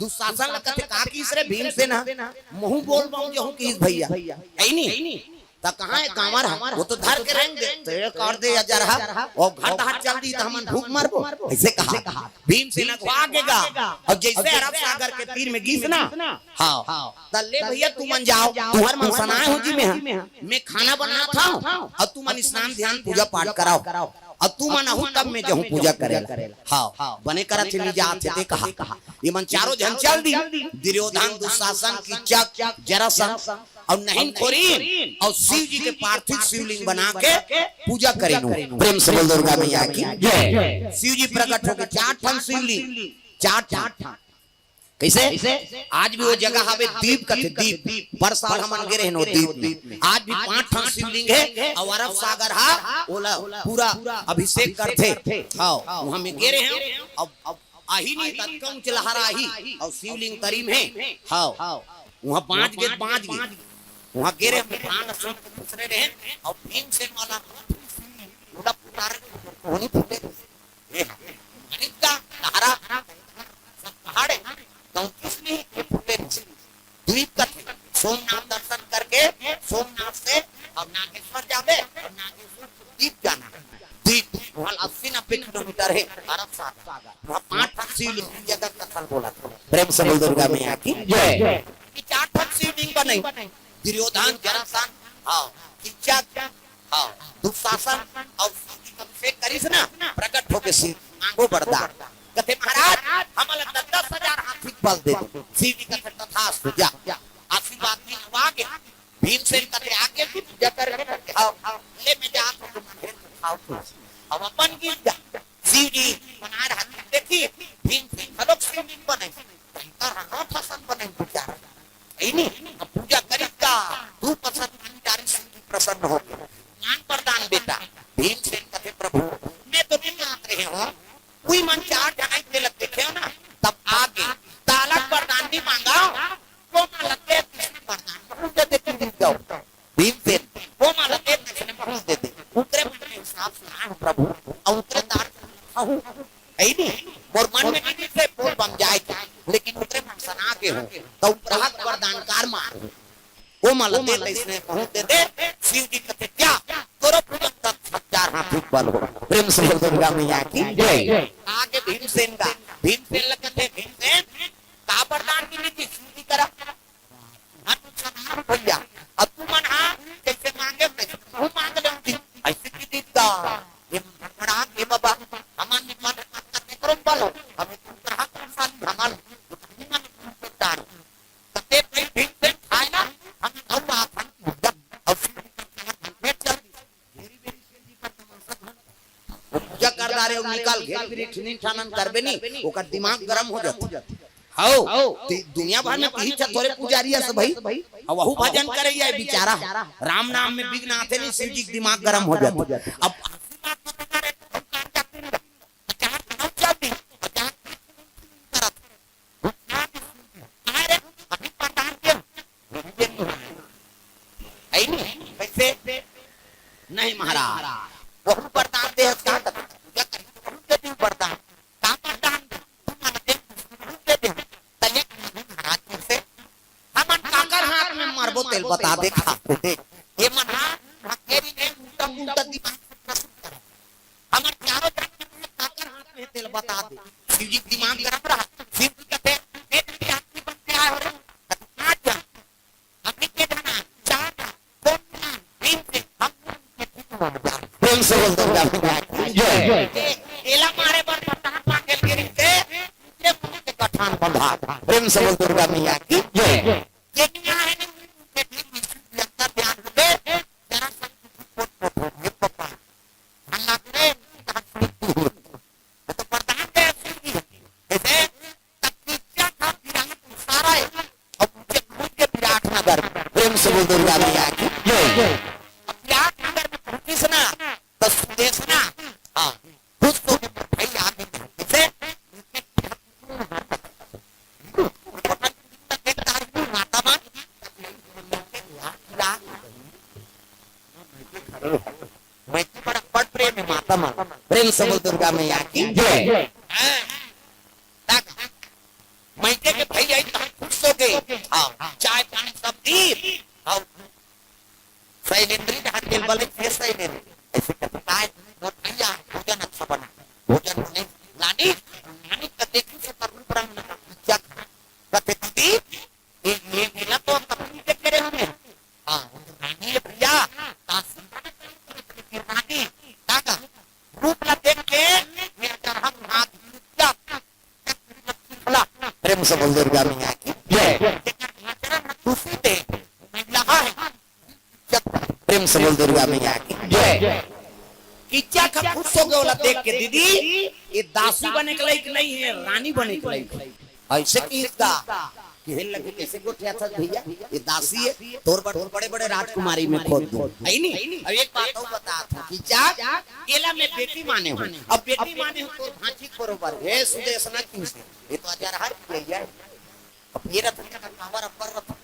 दुशासन ल कथे, "का किहिस रे भीमसेन ह? महूं बोल बम जाहूं किहिस भैया।" हे नहीं? त कहाँ हे कांवर ह? वो तो धर के रेंग दे। त ए कर दे अजर ह, अउ घर डहर चल दिही त हमन भूख मरबो। अइसे कहा। भीमसेन अघवा गे गा। अउ जइसे अरब सागर के तीर में गिस ना, हाँ, त ले भैया तुमन जाव, तुंहर मन सनाय हो जी में ह। मैं खाना बनात हंव, अउ तुमन स्नान ध्यान पूजा पाठ कराव, अउ तुमन आहू तब मैं जाहूं पूजा करे ला। हाँ, बने करत हे, नइ जात हे ते कहा। एमन चारों झन चल दिस, दुर्योधन, दुशासन, किच्चक, जरासंध, अउ नहिन खोरिन, अउ शिव जी के पार्थिव शिवलिंग बना के पूजा करिन। प्रेम से बोल दुर्गा मैया की जय। शिव जी प्रकट होके चार ठन शिवलिंग, चार ठन। कइसे? आज भी वो जगह हवे, दीप कथे, दीप। पर साल हमन गे रहेन वो दीप में। आज भी पांच ठन शिवलिंग हे, अउ अरब सागर हा, ओला पूरा अभिषेक करथे। हाँ, उहां में गे रहेन। अब, अब आही नहीं, ततका ऊंच लहरा आही, अउ शिवलिंग तरी में हे। हाँ, उहां बांच गे, बांच गे। उहां गे रहेन, हम प्राण अश्विन के दूसरे रहेन, अउ भीमसेन वाला हाथ में शिवलिंग, पूरा पुकार के होनी फूटे। ए, मानिक का लहरा, सब पहाड़ हे, तो किसने ये फूटे नहीं? दीप कथे, सोमनाथ दर्शन करके सोमनाथ से अब नागेश्वर जाबे, और नागेश्वर से दीप जाना हे। दीप वहां अस्सी नब्बे किलोमीटर हे, अरब सागर। वहां पांच ठन शिवलिंग, ये अगर कथा ल बोलत हंव। प्रेम से बोल दुर्गा मैया की जय। ये चार ठन शिवलिंग बने। दुर्योधन, जरासंध, हाँ, किचक, हाँ, दुशासन अउ शिव जी के अभिषेक करिस ना, प्रकट होके शिव मांगो वरदान। कथे, "महाराज, हमन ला दस दस हजार हाथी के बल दे दे।" शिव जी कथे, "तथास्तु, जा।" आशीर्वाद मिल आगे। भीमसेन कथे, "आगे भी पूजा कर, हाँ, ले मैं जात हूँ, तुम अंधेर में खाओ।" अब अपन गिर जा। शिव जी बना रहा, देखी, भीमसेन घलोक शिवलिंग बने, भयंकर अनोखा सन बने बेचारा। है नी? अब पूजा करिस त धूप असन पानी डारिस, शिव जी प्रसन्न हो गए। मान वरदान बेटा। भीमसेन कथे, "प्रभु, मैं तो नहीं मानत रहे हूँ, कोई मन चार जना के लग देखे हो ना, तब आगे तालक वरदान नहीं मांगा, वो मन लग गए, किसने वरदान बहुत दे दे, तू जीत जाओ।" भीमसेन, वो मन लग गए, किसने बहुत दे दे, उतरे मन में हिसाब से आए हूँ प्रभु, और उतरे तार से हूँ। है नी? मोर मन में नहीं से बोल बम जाए के, लेकिन उतरे मन सना के हो, तो उपराहत वरदान कार मार। वो मन ला दे, इसने बहुत दे दे। शिव जी कथे, "क्या? तोरो पूजन तक हजार हाथी बल हो।" प्रेम से बोल दुर्गा मैया की जय। आगे भीमसेन का, भीमसेन ला कथे, "भीमसेन, का वरदान मिली थी शिव जी करा?" हाँ, तू सुना भैया, अब तू मन हाँ, जैसे मांगे वैसे तू मांग ले जी। ऐसे की दीदा, ये बड़ा, ये बाबा, हमारे मन करते करो बोलो, हमें तू कहा कौन सा नहीं, हमारे मन करता है। तते भाई भीम से खाए ना, हम और आफन, और फिर में चल, पूजा कर डारे अउ निकल, घेर बिरी ठिनिन ठानन करबे नी, ओकर दिमाग गरम हो जाथे। हौ, ते दुनिया भर में कही छ थोरे पुजारी अस भाई, अब वहू भजन करैया है बेचारा, राम नाम में विघ्न आथे नी, शिव जी के दिमाग गरम हो जाथे। अब है नी? कैसे? नहीं महाराज, वहू वरदान दे हस का? पूजा करी तो वहू दे दी वरदान। का वरदान दे? तू मन दे, वहू दे दे। तले महाराज कैसे? हमन काकर हाथ में मरबो तेल बता दे, खा दे। ये मन हा, हकेरी ने उल्टा उल्टा दिमाग से प्रस्तुत करे। हमर चारों जन के मन काकर हाथ में तेल बता दे। शिव जी दिमाग गरम रहा। शिव जी कहते, "ए, तेरे हाथ में बन के आए हो रे। आज जा।" हमनी के जाना, चार ना, कौन ना, भीम से, हम लोग के ठीक हो जा। प्रेम से बोल दुर्गा मैया की जय। ए, एला मारे बर प्रताप पाटिल गिरी से, ये मुंह के गठान बंधा। प्रेम से बोल दुर्गा मैया की जय। ये क्या है ना, ये भी विष्णु अंदर ध्यान दे, जरा सा कुछ बोल, बोल, बोल, ये पप्पा। ध्यान लग रहे, ये तो वरदान दे शिव जी। जैसे तब किचक ह विराट सारा है, अब उनके खुद के विराट नगर। प्रेम से बोल दुर्गा मैया की जय। अब विराट नगर में पहुंचिस ना, तो सुदेशना, हाँ, खुश होके भाई आ गए। जैसे माता मन, मैं तो बड़ा बड़ प्रेम है माता मन। प्रेम से बोल दुर्गा मैया की जय। हाँ। तक मइके के भई आई त हम खुश हो गए। हाँ, चाय पानी सब दी। हाँ, शैलेंद्री जहाँ तेल बले थे शैलेंद्री। ऐसे कहते, "काय, मोर भैया, भोजन अच्छा बना।" भोजन बने, लानी, लानी त देखी से तरुण ब्राह्मण का पूजा कर। कहते, "दीदी, ये, ये मिला तो हम कभी नहीं देखे रहे हमें।" हाँ, रानी ये भैया, दासी रानी, दादा, रूप ला देख के, मेरा चरहम हाथ नीचा। प्रेम से बोल दुर्गा मैया की जय। दूसरी दे, महिला है। प्रेम से बोल दुर्गा मैया की जय। किचक ह खुश हो गए ओला देख के, "दीदी, ये दासी बने के लायक नहीं है, रानी बने के लायक है।" ऐसे किहिस गा, कि हे लगे कैसे गोठियाथस भैया, ये दासी है, तोर बर बड़े-बड़े राजकुमारी में खोज दूं। है नी? अब एक बात अउ बतात हूँ, किचक, एला मैं बेटी माने हूँ। अब बेटी माने हूँ तोर भांची के बरोबर। हे सुदेशना किहिस, ये तो अजरहा है भैया। अब ये रथ का कावर अब्बर रथ।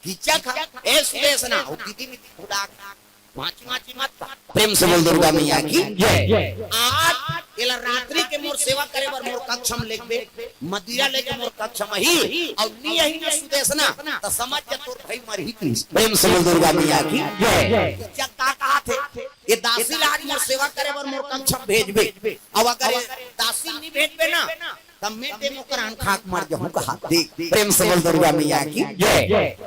किचक ह, ए सुदेशना, ओ दीदी मिती भुला के। माची माची मत बा। प्रेम से बोल दुर्गा मैया की जय। आज एला रात्रि के मोर सेवा करे बर मोर कक्ष म लेगबे, मदिरा लेके मोर कक्ष म ही, अउ नी अही ना सुदेशना, त समझ जा तोर भई मरही किहिस। प्रेम से बोल दुर्गा मैया की जय। किचक का कहाथे, ये दासी ला आज मोर सेवा करे बर मोर कक्ष म भेजबे, अउ अगर ये दासी नी भेजबे ना, तब मैं ते मोकर आन खाक मर जाहूं कहा। देख, प्रेम से बोल दुर्गा मैया की जय।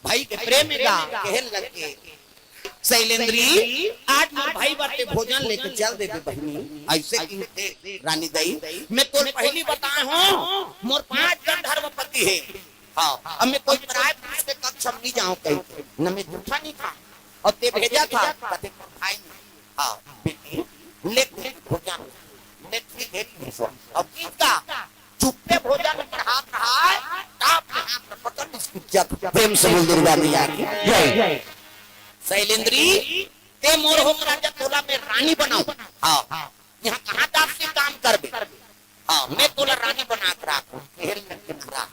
भाई के प्रेम में गा, कहे लगे, "शैलेंद्री, आज मोर भाई बर ते भोजन लेके चल देबे बहिनी।" अइसे कहिथे रानी दाई, "मैं तोर पहिली बताए हों, मोर पांच गंधर्व पति हे। हाँ, अब मैं कोई पराय पुरुष के कक्ष म नइ जावंव कहिके, न मैं जूठा नइ खावंव, अउ ते भेजत हस, कथे खाय नइ।" हाँ, बेटी, ले भोजन, ले ठीक हे, ठीक हे। अब इसका चुप्पे भोजन चढ़ात रहा है, ताप के हाथ में पकड़ इसकी इज्जत। प्रेम से बोल दुर्गा मैया की जय। शैलेंद्री, ते मोर होके राजा, तोला मैं रानी बनावंव। हाँ, इहाँ कहाँ दासी काम करबे? हाँ, मैं तोला रानी बना के राखहूँ। कहे लगे, "महाराज,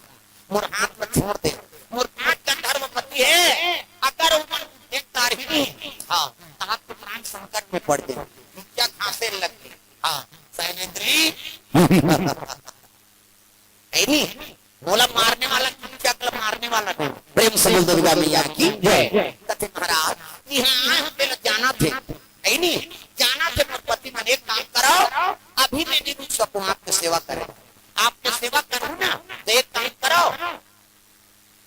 मोर हाथ में छोड़ दे, मोर पांच गंधर्व पति हे, अगर ओमन देख डारही नहीं, हाँ, त आप तो प्राण संकट में पड़ जाही।" नीचा घासे लग गे। हाँ, शैलेंद्री, हे नहीं, मोला मारने वाला कीचक ला मारने वाला नहीं। प्रेम से बोल दुर्गा मैया की जय। कथे, "महाराज, इहाँ आए हों, तेला जानत हे, हे नहीं, जानत हे मोर पति मन, एक काम करव, अभी मैं नइ रुक सकहूँ आपके सेवा करे। आपके सेवा करहूँ ना, त एक काम करव,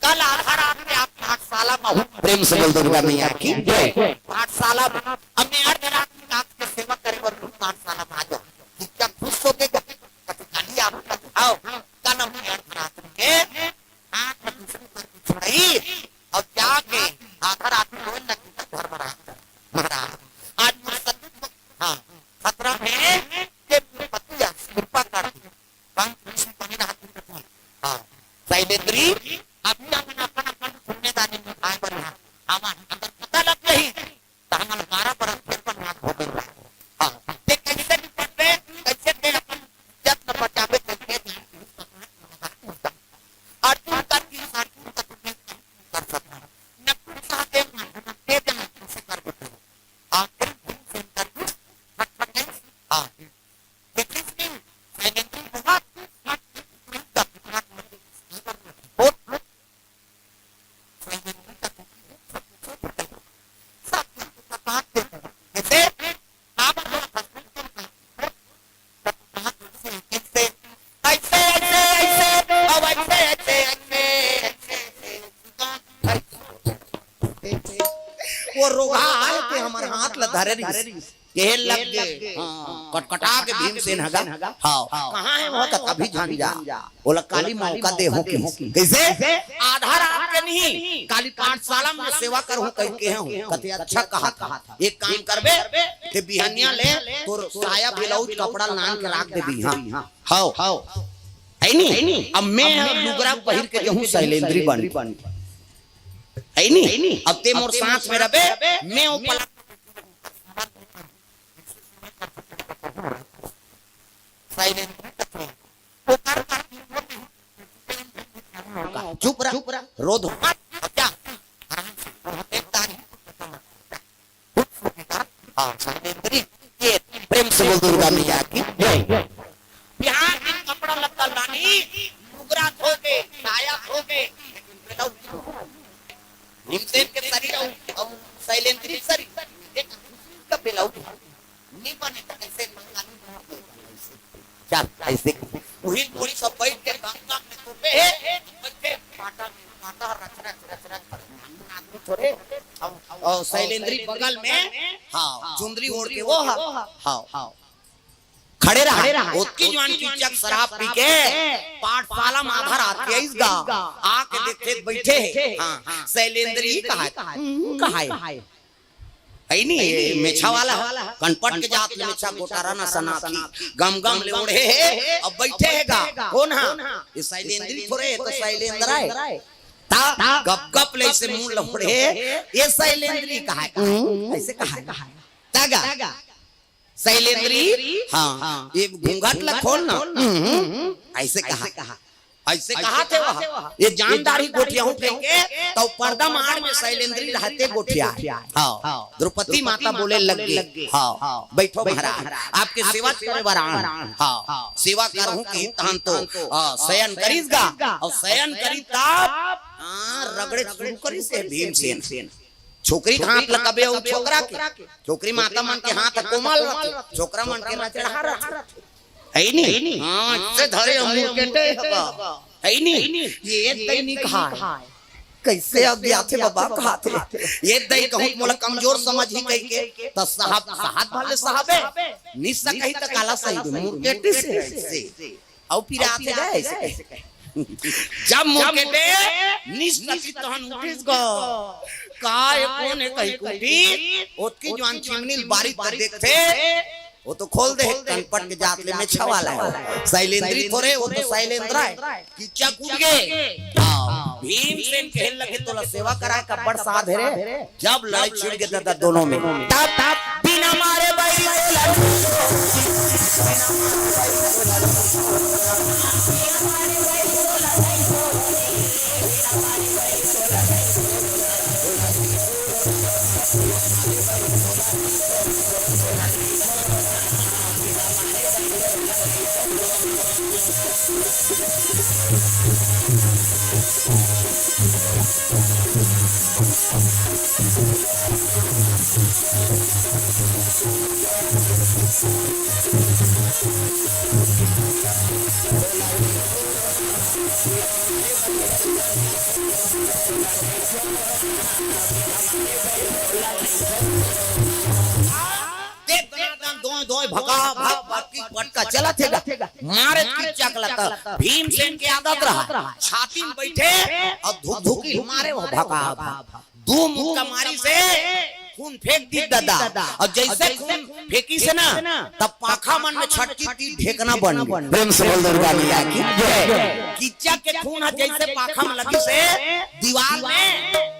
कल आधा रात में आप पाठशाला में आहू।" प्रेम से बोल दुर्गा मैया की जय। पाठशाला में, अब मैं अर्ध रात में आपके सेवा करे बर पाठशाला में आ जाहूँ। कीचक खुश होके कथे, "काली आप आओ, कल हम अर्ध रात में हाथ में दूसरी कर के छुड़ाई, अउ जाके आधा रात में रोए लगी तो घर में रहा।" महाराज, आज मोर सतीत्व, हाँ, खतरा में, ये पति आज कृपा कर दी। पंच विष्णु बने रहा तुम पति। हाँ, शैलेंद्री, अभी अपन, अपन, अपन जिम्मेदारी निभाए बर यहाँ। हमारे अगर पता लग जाही, त हमन बारह बरस जेल बनवास भोगे ला। हाँ, ते कइसे निपटबे, कइसे ते अपन इज्जत ल बचाबे, कइसे अर्जुन का तीर, अर्जुन का तुमने कर सकता है। नकुल सहदेव, ते जान कइसे कर देते हो। आखिर भीमसेन का कुछ खटपट है। हाँ, लेकिन शैलेंद्री बहुत वो रोगहा आय के हमर हाथ ल धरे रिहिस। कहे लग गे, हाँ, कटकटा के भीमसेन ह गा। हाँ, कहाँ हे वो? त अभी झन जा, ओला काली मौका देहूँ कहिस। कइसे? आधा रात के नहीं, काली पाठशाला में सेवा करहूँ कहिके हूँ। कथे, "अच्छा कहा था, एक काम करबे, ते बिहनिया ले तोर साया ब्लाउज कपड़ा लान के राख देबे।" हाँ, हव, हे नहीं? अब मैं लुगरा पहिर के जाहूँ शैलेंद्री बन, हे नहीं? अब ते मोर साथ में रहिबे, मैं वो पलंग चुप रह, चुप रह, रो धो। हाँ, शैलेंद्री, ये प्रेम से बोल दुर्गा मैया की जय। बिहान दिन कपड़ा लत्ता लानी, लुगरा धो के, साया धो के, भीमसेन के शरीर अउ, अउ शैलेंद्री शरीर, एक दूसरे का ब्लाउज नइ बने, त कइसे मंगानी? चल, अइसे उही बोरी सब बैठ के गंगा में तोपे हे, बैठे पाटा में, पाटा रच, रच, रच, रच, आदमी थोड़े। अउ शैलेंद्री बगल में, हाँ, चुंदरी ओढ़ के वो, हाँ, हाँ, खड़े रहा। ओतकी जुवान कीचक शराब पी के पाठशाला में आधा रात के आइस गा, आके देखथे बइठे हे। हाँ, शैलेंद्री कहाय, हम्म, कहाय। हे नहीं, ये मेछा वाला ह, कनपट के जात ले मेछा गोटारा न सनाखी, गम गम ले ओढ़े हे, अब बइठे हे गा। कोन ह? ये शैलेंद्री थोरे, ये तो शैलेंद्र आय। त गप गप ले अइसे मुंह ल ओढ़े, ये शैलेंद्री कहाय, कहाय, अइसे कहाय। त गा, शैलेंद्री, हाँ, ये घूंघट ल खोल ना, हम्म, अइसे कहाय। अइसे कहाथे वह, ये जान डारही गोठियाहूं कहिके, त पर्दा म आड़ में शैलेंद्री रहते गोठियाय। हाँ, द्रौपदी माता बोले लग गे, हाँ, बइठो महाराज, आपके सेवा करे बर आन। हाँ, सेवा करहूं कहिस तहन तो, हाँ, शयन करिस गा, अउ शयन करिस तब, हाँ, रगड़े शुरू करिस हे भीमसेन। छोकरी के हाथ ल कबे अउ छोकरा के, छोकरी माता मन के हाथ ह कोमल रथे, छोकरा मन के रचड़हा रथे। हे नहीं? हाँ, अइसे धरे अउ मुरकेटे हवा। हे नहीं? ये तइ नइ कहाय। कइसे अब आथे बाबा, कहाथे? ये दई कहूँ मोला कमजोर समझही कहिके, त साहब, साहब भले साहबे, निस्सा कही त काला सही, मुरकेटी से है से। अउ पिराथे गा ऐसे कहे। जब मुरकेटे निस्सा की तहन उठिस गा, का ए कोन ए कहिके उठिस, ओतकी जुवान चिमनी ल बारी त देखथे, वो तो खोल दे, कनपट के जात ले में छवाला है। शैलेंद्री थोरे, वो तो शैलेंद्र है। किच्चक उठ गे। हाँ, भीमसेन कहे लगे, "तोला सेवा कराए का बड़ साध है रे।" जब लड़ाई छिड़ गे ददा दोनों में, तब, तब बिना मारे बैरी से लड़ दे दनादन दोय दोय भका भक भक की पटका चलत हे गा। मारे किच्चक ल त भीमसेन के आदत रहा, छाती में बैठे अउ धुकधुकी मारे हो भका भक। दू मुक्का मारिस हे, खून फेंक दिस ददा। अउ जइसे खून फेंकिस हे ना, तब पाखा मन में छटकिस, ढेकना बन गे। प्रेम से बोल दुर्गा मैया की जय। किच्चक के खून ह जइसे पाखा में लगिस हे, दीवाल में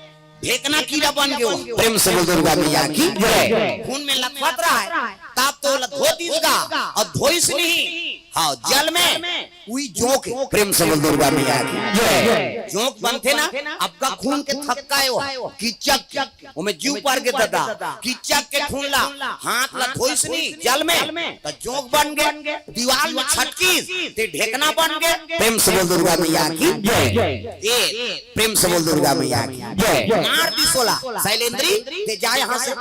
ढेकना कीरा बन गे। प्रेम से बोल दुर्गा मैया की जय। खून में लथपथ रहा है, तब तो ओला धो दिस गा, अउ धोइस नहीं, हाँ, जल में उही जोंक। प्रेम से बोल दुर्गा मैया की जय। जोंक बनथे ना, अबका खून के थक्का ए वो, किच्चक, ओमे जीव पर गे ददा, किच्चक के खून ला, हाथ ला धोइस नी जल में, त जोंक बन गे, दीवाल में छटकिस, ते ढेकना बन गे। प्रेम से बोल दुर्गा मैया की जय। ए, प्रेम से बोल दुर्गा मैया की जय। मार दिस ओला, शैलेंद्री, ते जा यहाँ से।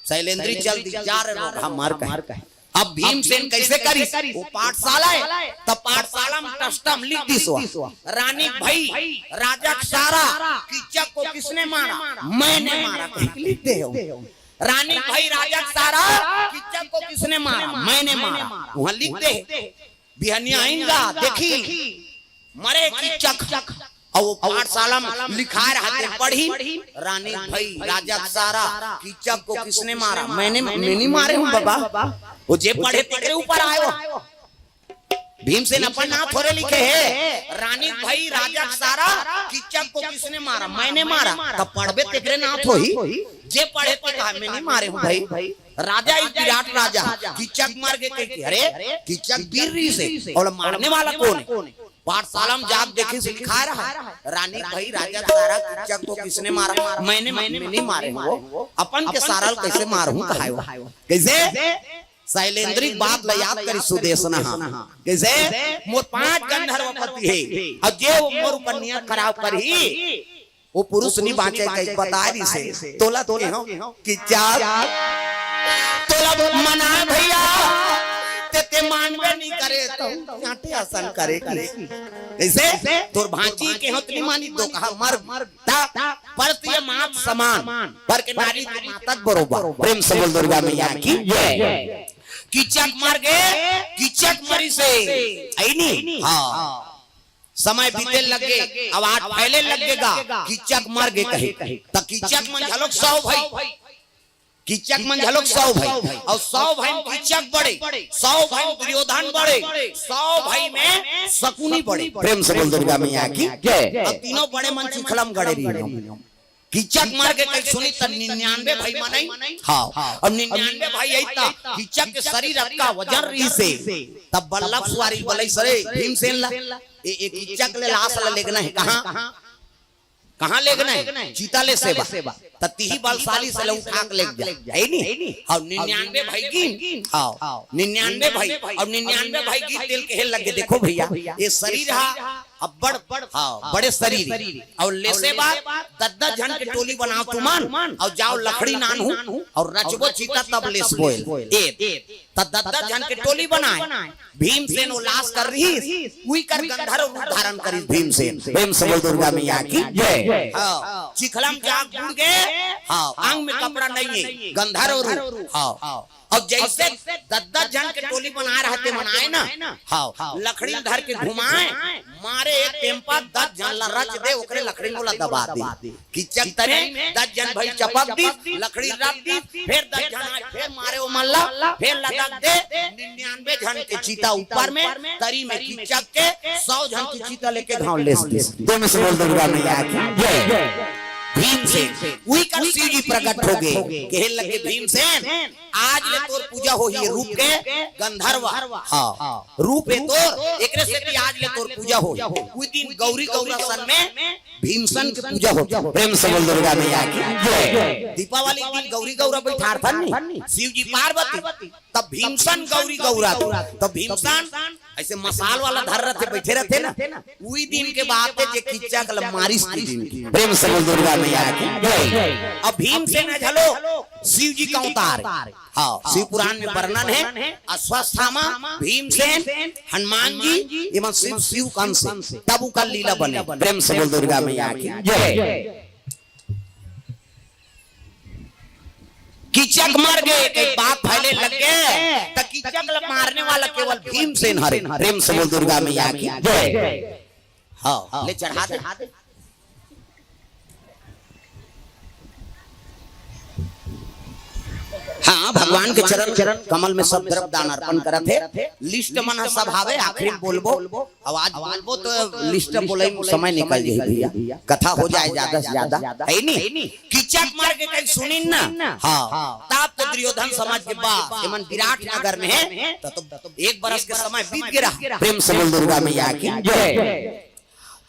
शैलेंद्री चल दिस, जा रे रोगहा मर कहे। अब भीमसेन कइसे करिस? वो पाठशाला हे, त पाठशाला में टस्टम लिख दिस वो, "रानी के भई, राजा के सारा, किच्चक को किसने मारा? मैंने मारा," कहिके लिख दे हो। "रानी के भई, राजा के सारा, किच्चक को किसने मारा? मैंने मारा।" उहाँ लिख दे। बिहनिया आइन गा, देखिस, मरे किच्चक। अउ वो पाठशाला में लिखाए रहा, ते पढ़िस, "रानी के भई, राजा के सारा, किच्चक को किसने मारा? मैंने, मैं नहीं मारे हूँ बाबा।" वो जे पढ़े तेकरे ऊपर आए वो। भीमसेन अपन नाम थोरे लिखे हे, "रानी के भई, राजा के सारा, किच्चक को किसने मारा? मैंने मारा।" त पढ़बे तेकरे नाम होही, जे पढ़े ते कहा, "मैं नहीं मारे हूँ भई।" राजा ही विराट राजा, किच्चक मर गे कहिके, अरे, किच्चक वीर रहिस हे, अउ मारने वाला कोन हे? पाठशाला में जाके देखिस, लिखाए रहा, "रानी के भई, राजा के सारा, किच्चक को किसने मारा? मैंने, मैं नहीं मारे हूँ वो, अपन के सारा ल कइसे मारहूँ," कहाय वो। कइसे? शैलेंद्री के बात ल याद करिस सुदेसना ह। कइसे? "मोर पांच गंधर्व पति हे, अउ जे वो मोर ऊपर नियत खराब करही, वो पुरुष नी बांचे," कहिके बता दिस हे। तोला तो कहेंव किच्चक, तोला मना भइया, ते, ते मानबे नी करे, त चांटे असन करे कि। कइसे? तोर भांची कहेंव त नी मानी, दोकहा मर ता, पर ते मात समान, पर के नारी के मातक बरोबर। प्रेम से बोल दुर्गा मैया की जय। किच्चक मर गे, किच्चक मरिस हे, अइ नी? हाँ। समय बीते लगे, अवाज फैले लगे गा, किच्चक मर गे कहे। त किच्चक मन घलोक सौ भई, किच्चक मन घलोक सौ भई, अउ सौ भई में किच्चक बड़े, सौ भई में दुर्योधन बड़े, सौ भई में शकुनी बड़े। प्रेम से बोल दुर्गा मैया की जय। अउ तीनों बड़े मन चिखला म गड़े रहिन। किच्चक मर गे कहिके सुनिस त निन्यानवे भई मनई। हाँ। अउ निन्यानवे भई अइस त किच्चक के शरीर अतका वजन रहिस हे, तब बल्लभ सुवारी बलइस रे भीमसेन ला, ए, ए किच्चक ले लाश ला लेगना हे। कहाँ? कहाँ लेगना हे? चिता ले सेवा। त तिही बलशाली से ल उठा के लेके जा, है नी? अउ निन्यानवे भई गिन, हाँ, निन्यानवे भई, अउ निन्यानवे भई गिन तेला कहे लगे, देखो भइया, ये शरीर हा अब्बड़, हाँ, बड़े शरीर हे। अउ लेसे बर दस दस झन के टोली बनाव तुमन, अउ जाव लकड़ी लानहू, अउ रचबो चिता तब लेसबो एला। ए, त दस दस झन के टोली बनाय। भीमसेन ओ लास कर रिहिस, उही कर गंधर्व रूप धारण करिस भीमसेन। प्रेम से बोल दुर्गा मैया की जय। हाँ, चिखला म जाके बुड़ गे। हाँ, अंग में कपड़ा नइ हे, गंधर्व रूप। हाँ, अउ जइसे दस दस झन के टोली बनाय रहते मन आय ना, हाँ, लकड़ी ल धर के घुमाय, मारे एक टेम्पा, दस झन ला रच दे, ओकरे लकड़ी ल ओला दबा दे। किचक तरे दस झन भई चपक दिस, लकड़ी रख दिस, फेर दस झन आय, फेर मारे ओमन ला, फेर लदक दे, निन्यानवे झन के चिता ऊपर में, तरी में किचक के, सौ झन के चिता लेके घांव लेस दिस। प्रेम से बोल दुर्गा मैया की जय। भीमसेन, उही कर शिव जी प्रकट हो गे, कहे लगे भीमसेन, आज ले तोर पूजा होही रूप के गंधर्व। हाँ, रूप हे तोर, एकरे सेती आज ले तोर पूजा होही। उही दिन गौरी गौरा सन में भीमसेन के पूजा होथे। प्रेम से बोल दुर्गा मैया की जय। दीपावली के दिन गौरी गौरा बइठारथन नी, शिव जी पार्वती, तब भीमसेन गौरी गौरा दे। तब भीमसेन अइसे मसाल वाला धर रथे, बइठे रथे ना, उही दिन के बात हे जे किचक ल मारिस उही दिन के। प्रेम से बोल दुर्गा मैया की जय। अब भीमसेन घलो शिव जी के अवतार हे। हाँ, शिव पुराण में वर्णन हे, अश्वत्थामा, भीमसेन, हनुमान जी, एमन शिव, शिव के अंश हे, तब उकर लीला बने। प्रेम से बोल दुर्गा मैया की जय। किचक मर गे, के बात फैले लग गे, त किचक ल मारने वाला केवल भीमसेन हरे। प्रेम से बोल दुर्गा मैया की जय। हाँ, ले चढ़ा दे। हाँ, भगवान के चरण कमल में सब द्रव्य दान अर्पण करत हे। लिस्ट मन ह सब हावे, आखिरी में बोलबो। अब आज बोलबो त लिस्ट बोलई में समय निकल जाही भइया, कथा हो जाय जादा से जादा, हे नी? किचक मर गे कहिके सुनिन ना, हाँ, तब तो दुर्योधन समझ गे बस एमन विराट नगर में हे, त, त एक बरस के समय बीत गे रहा। प्रेम से बोल दुर्गा मैया की जय।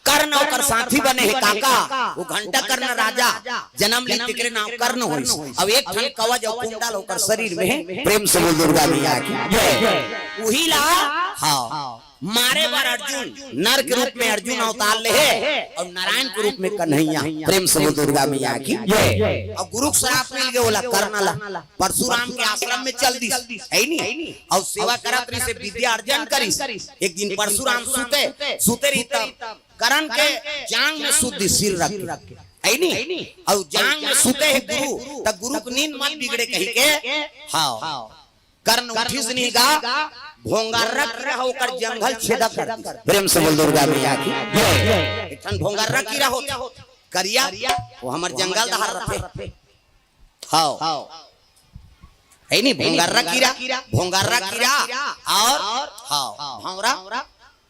कर्ण ओकर साथी बने हे काका, ओ घंटा कर्ण राजा जनम लीस, तेकरे नाम कर्ण होइस। अब एक ठन कवच अउ कुंडल ओकर शरीर में हे। प्रेम से बोल दुर्गा मैया की जय। उही ला, हाँ, मारे बर अर्जुन, नर के रूप में अर्जुन अवतार ले हे, अउ नारायण के रूप में कन्हैया। प्रेम से बोल दुर्गा मैया की जय। अउ गुरु के श्राप मिल गे ओला, कर्ण ला, परशुराम के आश्रम में चल दिस, हे नी? अउ सेवा करत रहिस, विद्या अर्जन करिस। एक दिन परशुराम सुते, सुते रहिस तब कर्ण के जांग में सुत दिस सिर रख के, हे नी? अउ जांग में सुते हे गुरु, त गुरु के नींद मत बिगड़े कहिके, हाँ, कर्ण उठिस नहीं गा, भोंगर्रा कीरा ओकर जांघ ल छेदा कर दिस। प्रेम से बोल दुर्गा मैया की जय। एक ठन भोंगर्रा कीरा होथे, करिया, ओ हमर जंगल डहर रथे। हाँ, हे नी? भोंगर्रा कीरा, भोंगर्रा कीरा अउ, हाँ, भौंरा,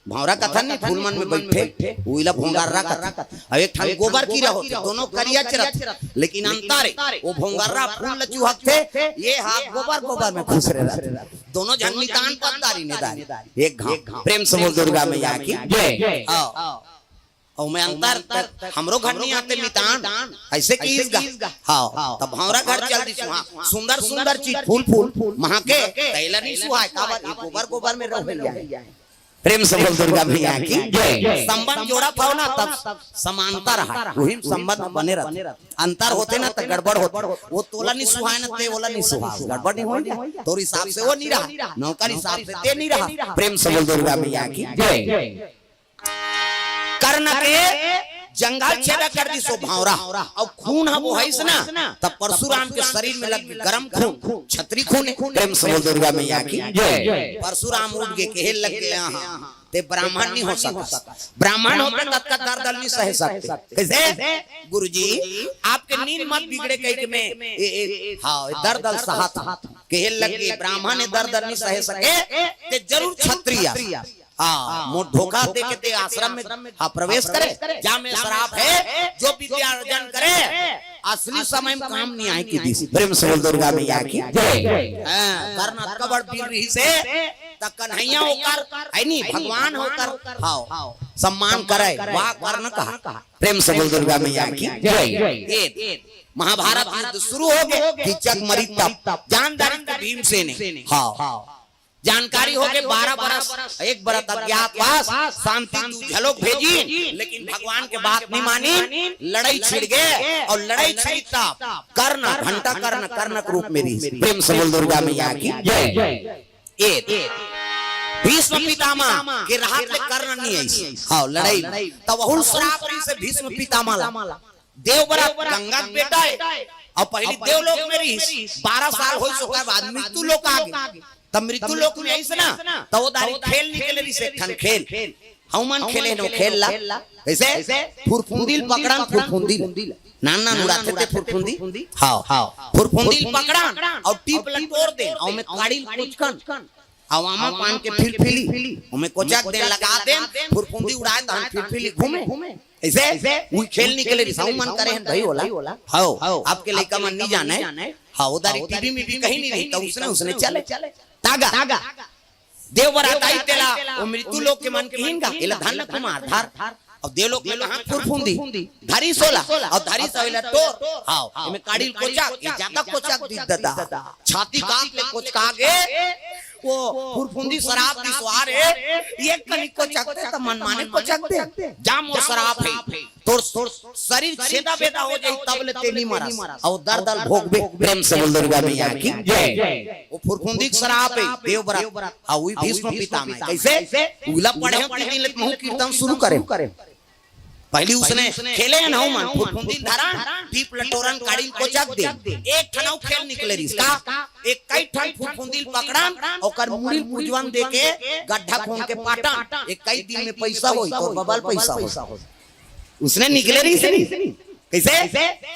भौंरा कथन नी, फूल मन में बइठे, उही ला भोंगर्रा कथन। अउ एक ठन गोबर कीरा होथे, दोनों करियाच रथे, लेकिन अंतर हे, ओ भोंगर्रा फूल ल चुहकथे, ये हा गोबर, गोबर में खुसरे रथे। दोनों झन मितान पतदारी नेदारी, एक घांव। प्रेम से बोल दुर्गा मैया की जय। हाँ। अउ मैं अंतर, हमरो घर नइ आते मितान, अइसे किहिस गा। हाँ, तब भौंरा घर चल दिस, हाँ, सुंदर सुंदर चीज, फूल फूल, महके, तैला नइ सुहाय, काबर, ये गोबर गोबर में रह जाय। प्रेम से बोल दुर्गा मैया की जय। संबंध जोड़त हव ना, तब समानता रहा, उही संबंध बने रथे। अंतर होथे ना, त गड़बड़ होथे। वो तोला नइ सुहाय ना, ते ओला नइ सुहाव, गड़बड़ नइ होय ना? तोर हिसाब से वो नइ रहा, नौकर हिसाब से ते नइ रहा। प्रेम से बोल दुर्गा मैया की जय। कर्ण के जांघ ल छेदा कर दिस ओ भौंरा, अउ खून ह बोहाइस ना, तब परशुराम के शरीर में लग गे गरम खून, क्षत्रिय खून हे। प्रेम से बोल दुर्गा मैया की जय। परशुराम उठ गे, कहे लग गे, "हाँ, ते ब्राह्मण नइ हो सकस, ब्राह्मण होते त अतका दरद ल नइ सहे सकते।" कइसे? "गुरुजी, आपके नींद मत बिगड़े कहिके मैं, ए, ए, हाँ, दरद ल सहत हँव।" कहे लग गे, "ब्राह्मण ए दरद ल नइ सहे सके, ते जरूर क्षत्रिय अस।" हाँ, मोर धोखा देके ते आश्रम में, हाँ, प्रवेश करे, जा में श्राप हे, जो विद्या अर्जन करे, असली समय में काम नइ आय कहि दिस। प्रेम से बोल दुर्गा मैया की जय। हाँ, कर्ण अतका बड़ वीर रिहिसे, त कन्हैया ओकर, हे नी, भगवान ओकर, हाँ, सम्मान करे, वाह कर्ण कहा। प्रेम से बोल दुर्गा मैया की जय। ए, महाभारत युद्ध शुरू हो गए, हिचक मरी तब जान डारिस भीमसेन हे। हाँ, जानकारी हो गए, बारह बरस, एक बरस अज्ञातवास, शांति दूत झलक भेजिन, लेकिन भगवान के बात नहीं मानिन, लड़ई छिड़ गए। अउ लड़ई छिड़ी तब कर्ण, घंटा कर्ण, कर्ण के रूप में रहिस। प्रेम से बोल दुर्गा मैया की जय। ए, भीष्म पितामह के रहत ले कर्ण नहीं आइस। हाँ, लड़ई में। त वहू ल श्राप रहिस भीष्म पितामह ला। देवव्रत गंगा के बेटा हे, अउ पहिली देवलोक में रहिस, बारह साल होइस ओकर बाद मृत्यु लोक आ गे। त मृत्यु लोक में आइस ना, त ओ डारी खेल निकले रहिस एक ठन खेल। हमन खेले हन ओ खेल ला। कइसे? फुरफुंदी ल पकड़न, फुरफुंदी ल। नान नान उड़ाथे ते फुरफुंदी। हाँ, हाँ। फुरफुंदी ल पकड़न अउ टीप ल टोर देन, अउ ओमे काड़ी ल कोचकन। अउ आमा पान के फिलफिली, ओमे कोचक देन, लगा देन, फुरफुंदी उड़ाए, तहन फिलफिली घूमे। अइसे? उही खेल निकले रहिस, हमन करे हन भई ओला। हव, अब के लइका मन नहीं जाने। हाँ, ओ डारी टीवी में भी कहीं नहीं रही, त उसने, उसने चले। तागा। देवव्रत आई तेला, ओ मृत्यु लोक के मन कहिन गा, एला धन कुमार धर। अउ देवलोक में कहाँ फुरफुंदी? धरिस ओला, अउ धरिस अउ एला टोर। हाँ, एमे काड़ी ल कोचक, ए जादा कोचक दिस ददा। छाती काट ले कोचका गे, ओ फुरफुंदी श्राप दिस वारे, एक कनी कोचकते त मनमाने कोचक दे। जा मोर श्राप हे, तोर, तोर शरीर छेदा बेदा हो जाही, तब ले ते नहीं मरस। अउ दर्द ल भोगबे। प्रेम से बोल दुर्गा मैया की जय। ओ फुरफुंदी के श्राप हे, देवव्रत। अउ उही भीष्म पितामह हे। कइसे? उही ला पढ़े हन तीन दिन ले महूँ कीर्तन शुरू करे। पहिली उसने खेले हन हमन, फुरफुंदी ल धरन, टीप ल टोरन, काड़ी ल कोचक देन। एक ठन अउ खेल निकले रहिस का? एक कई ठन फुरफुंदी ल पकड़न, ओकर मुड़ी ल कुजवन दे के गड्ढा खोन के पाटन। एक कई दिन में पइसा होही, तोर बबा ल पइसा होही। उसने निकले रहिस नहीं। कइसे?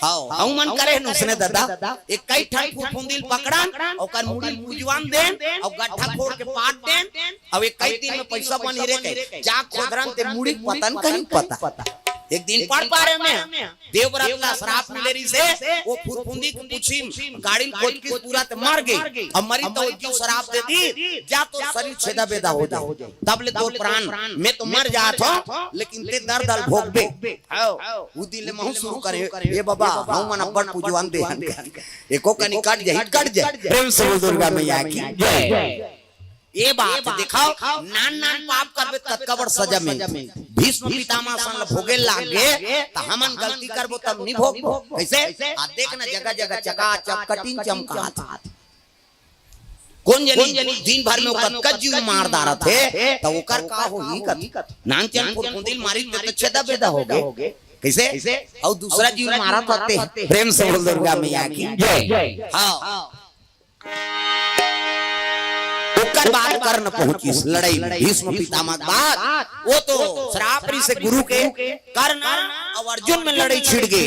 हाँ, हमन करे हन उसने ददा। एक कई ठन फुरफुंदी ल पकड़न, ओकर मुड़ी ल कुजवन देन, अउ गड्ढा खोन के पाट देन, अउ एक कई दिन में पइसा बनही रे कहे। जा खोदरन ते मुड़ी पतन कहीं पता। एक दिन पढ़ पारे में देवव्रत ला श्राप मिले रहिस हे, ओ फुरफुंदी के पूछी म काड़ी ल कोचकिस पूरा ते मर गे। अब मरी त ओ जीव श्राप दे दिस, जा तोर शरीर छेदा बेदा हो जाही। तब ले तोर प्राण, मैं तो मर जात हँव, लेकिन ते दर्द ल भोगबे। हव, उ दिन ले महूँ शुरू करे, ए बबा, हमन अब्बड़ पुजवन दे हन। एको कनी कट जाही, कट जाही। प्रेम से बोल दुर्गा मैया की जय। ए बात देखव, नान नान पाप करबे त कतका बड़ सजा मिलथे। भीष्म पितामह असन ल भोगे लाग गे, त हमन गलती करबो तब नहीं भोगबो। कइसे? आ देख ना, जगह जगह चकाचक कटिन चमकात। कोन जनी दिन भर में ओ कतका जीव मार डारत हे, त ओकर का होही कथे। नानचन फुरफुंदी ल मारिस ते त छेदा बेदा हो गे। कइसे? अउ दूसरा जीव मारत होथे। प्रेम से बोल दुर्गा मैया की जय। हाँ। ओकर बाद कर्ण पहुंचिस लड़ई में, भीष्म पितामह के बाद। ओ तो श्राप रहिस हे गुरु के, कर्ण अउ अर्जुन में लड़ई छिड़ गे।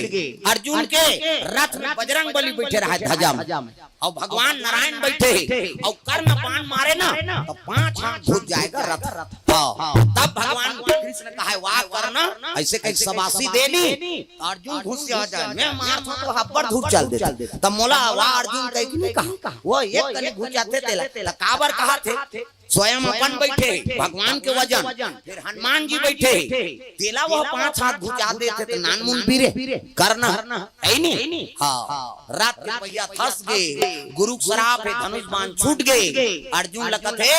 अर्जुन के रथ में बजरंग बली बइठे रहय ध्वजा में, अउ भगवान नारायण बइठे हे, अउ कर्ण बाण मारे ना, त पांच हाथ घुस जाय गा रथ। हाँ, तब भगवान कृष्ण कहय, वाह कर्ण, अइसे कहीं सबासी देनी, अर्जुन घुसिया जाय, मैं मारत हँव त अब्बड़ दूर चल देथे। त मोला वाह अर्जुन कहिके नहीं कहा, ओ एक कनी घुस जाथे तेला। त काबर कहत हे? स्वयं अपन बइठे हे, भगवान के वजन, फेर हनुमान जी बइठे हे, तेला ओ पांच हाथ घुसा देथे त नानमुन बीरे, कर्ण, हे नहीं? हाँ, रथ के पहिया धस गे, गुरु के श्राप हे, धनुष बाण छूट गे, अर्जुन ल कथे,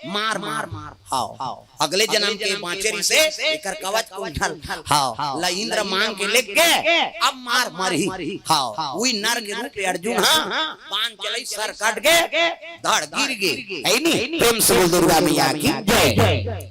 मार, मार, मार। हाँ, अगले जनम के बाँचे रहिस हे, एकर कवच कुंडल। हाँ, ल इंद्र मांग के लेग गे, अब मार मरही। हाँ, उही नर के रूप में अर्जुन, हाँ, बाण चलइस, सर कट गे, धड़ गिर गे। हे नहीं? प्रेम से बोल दुर्गा मैया की जय।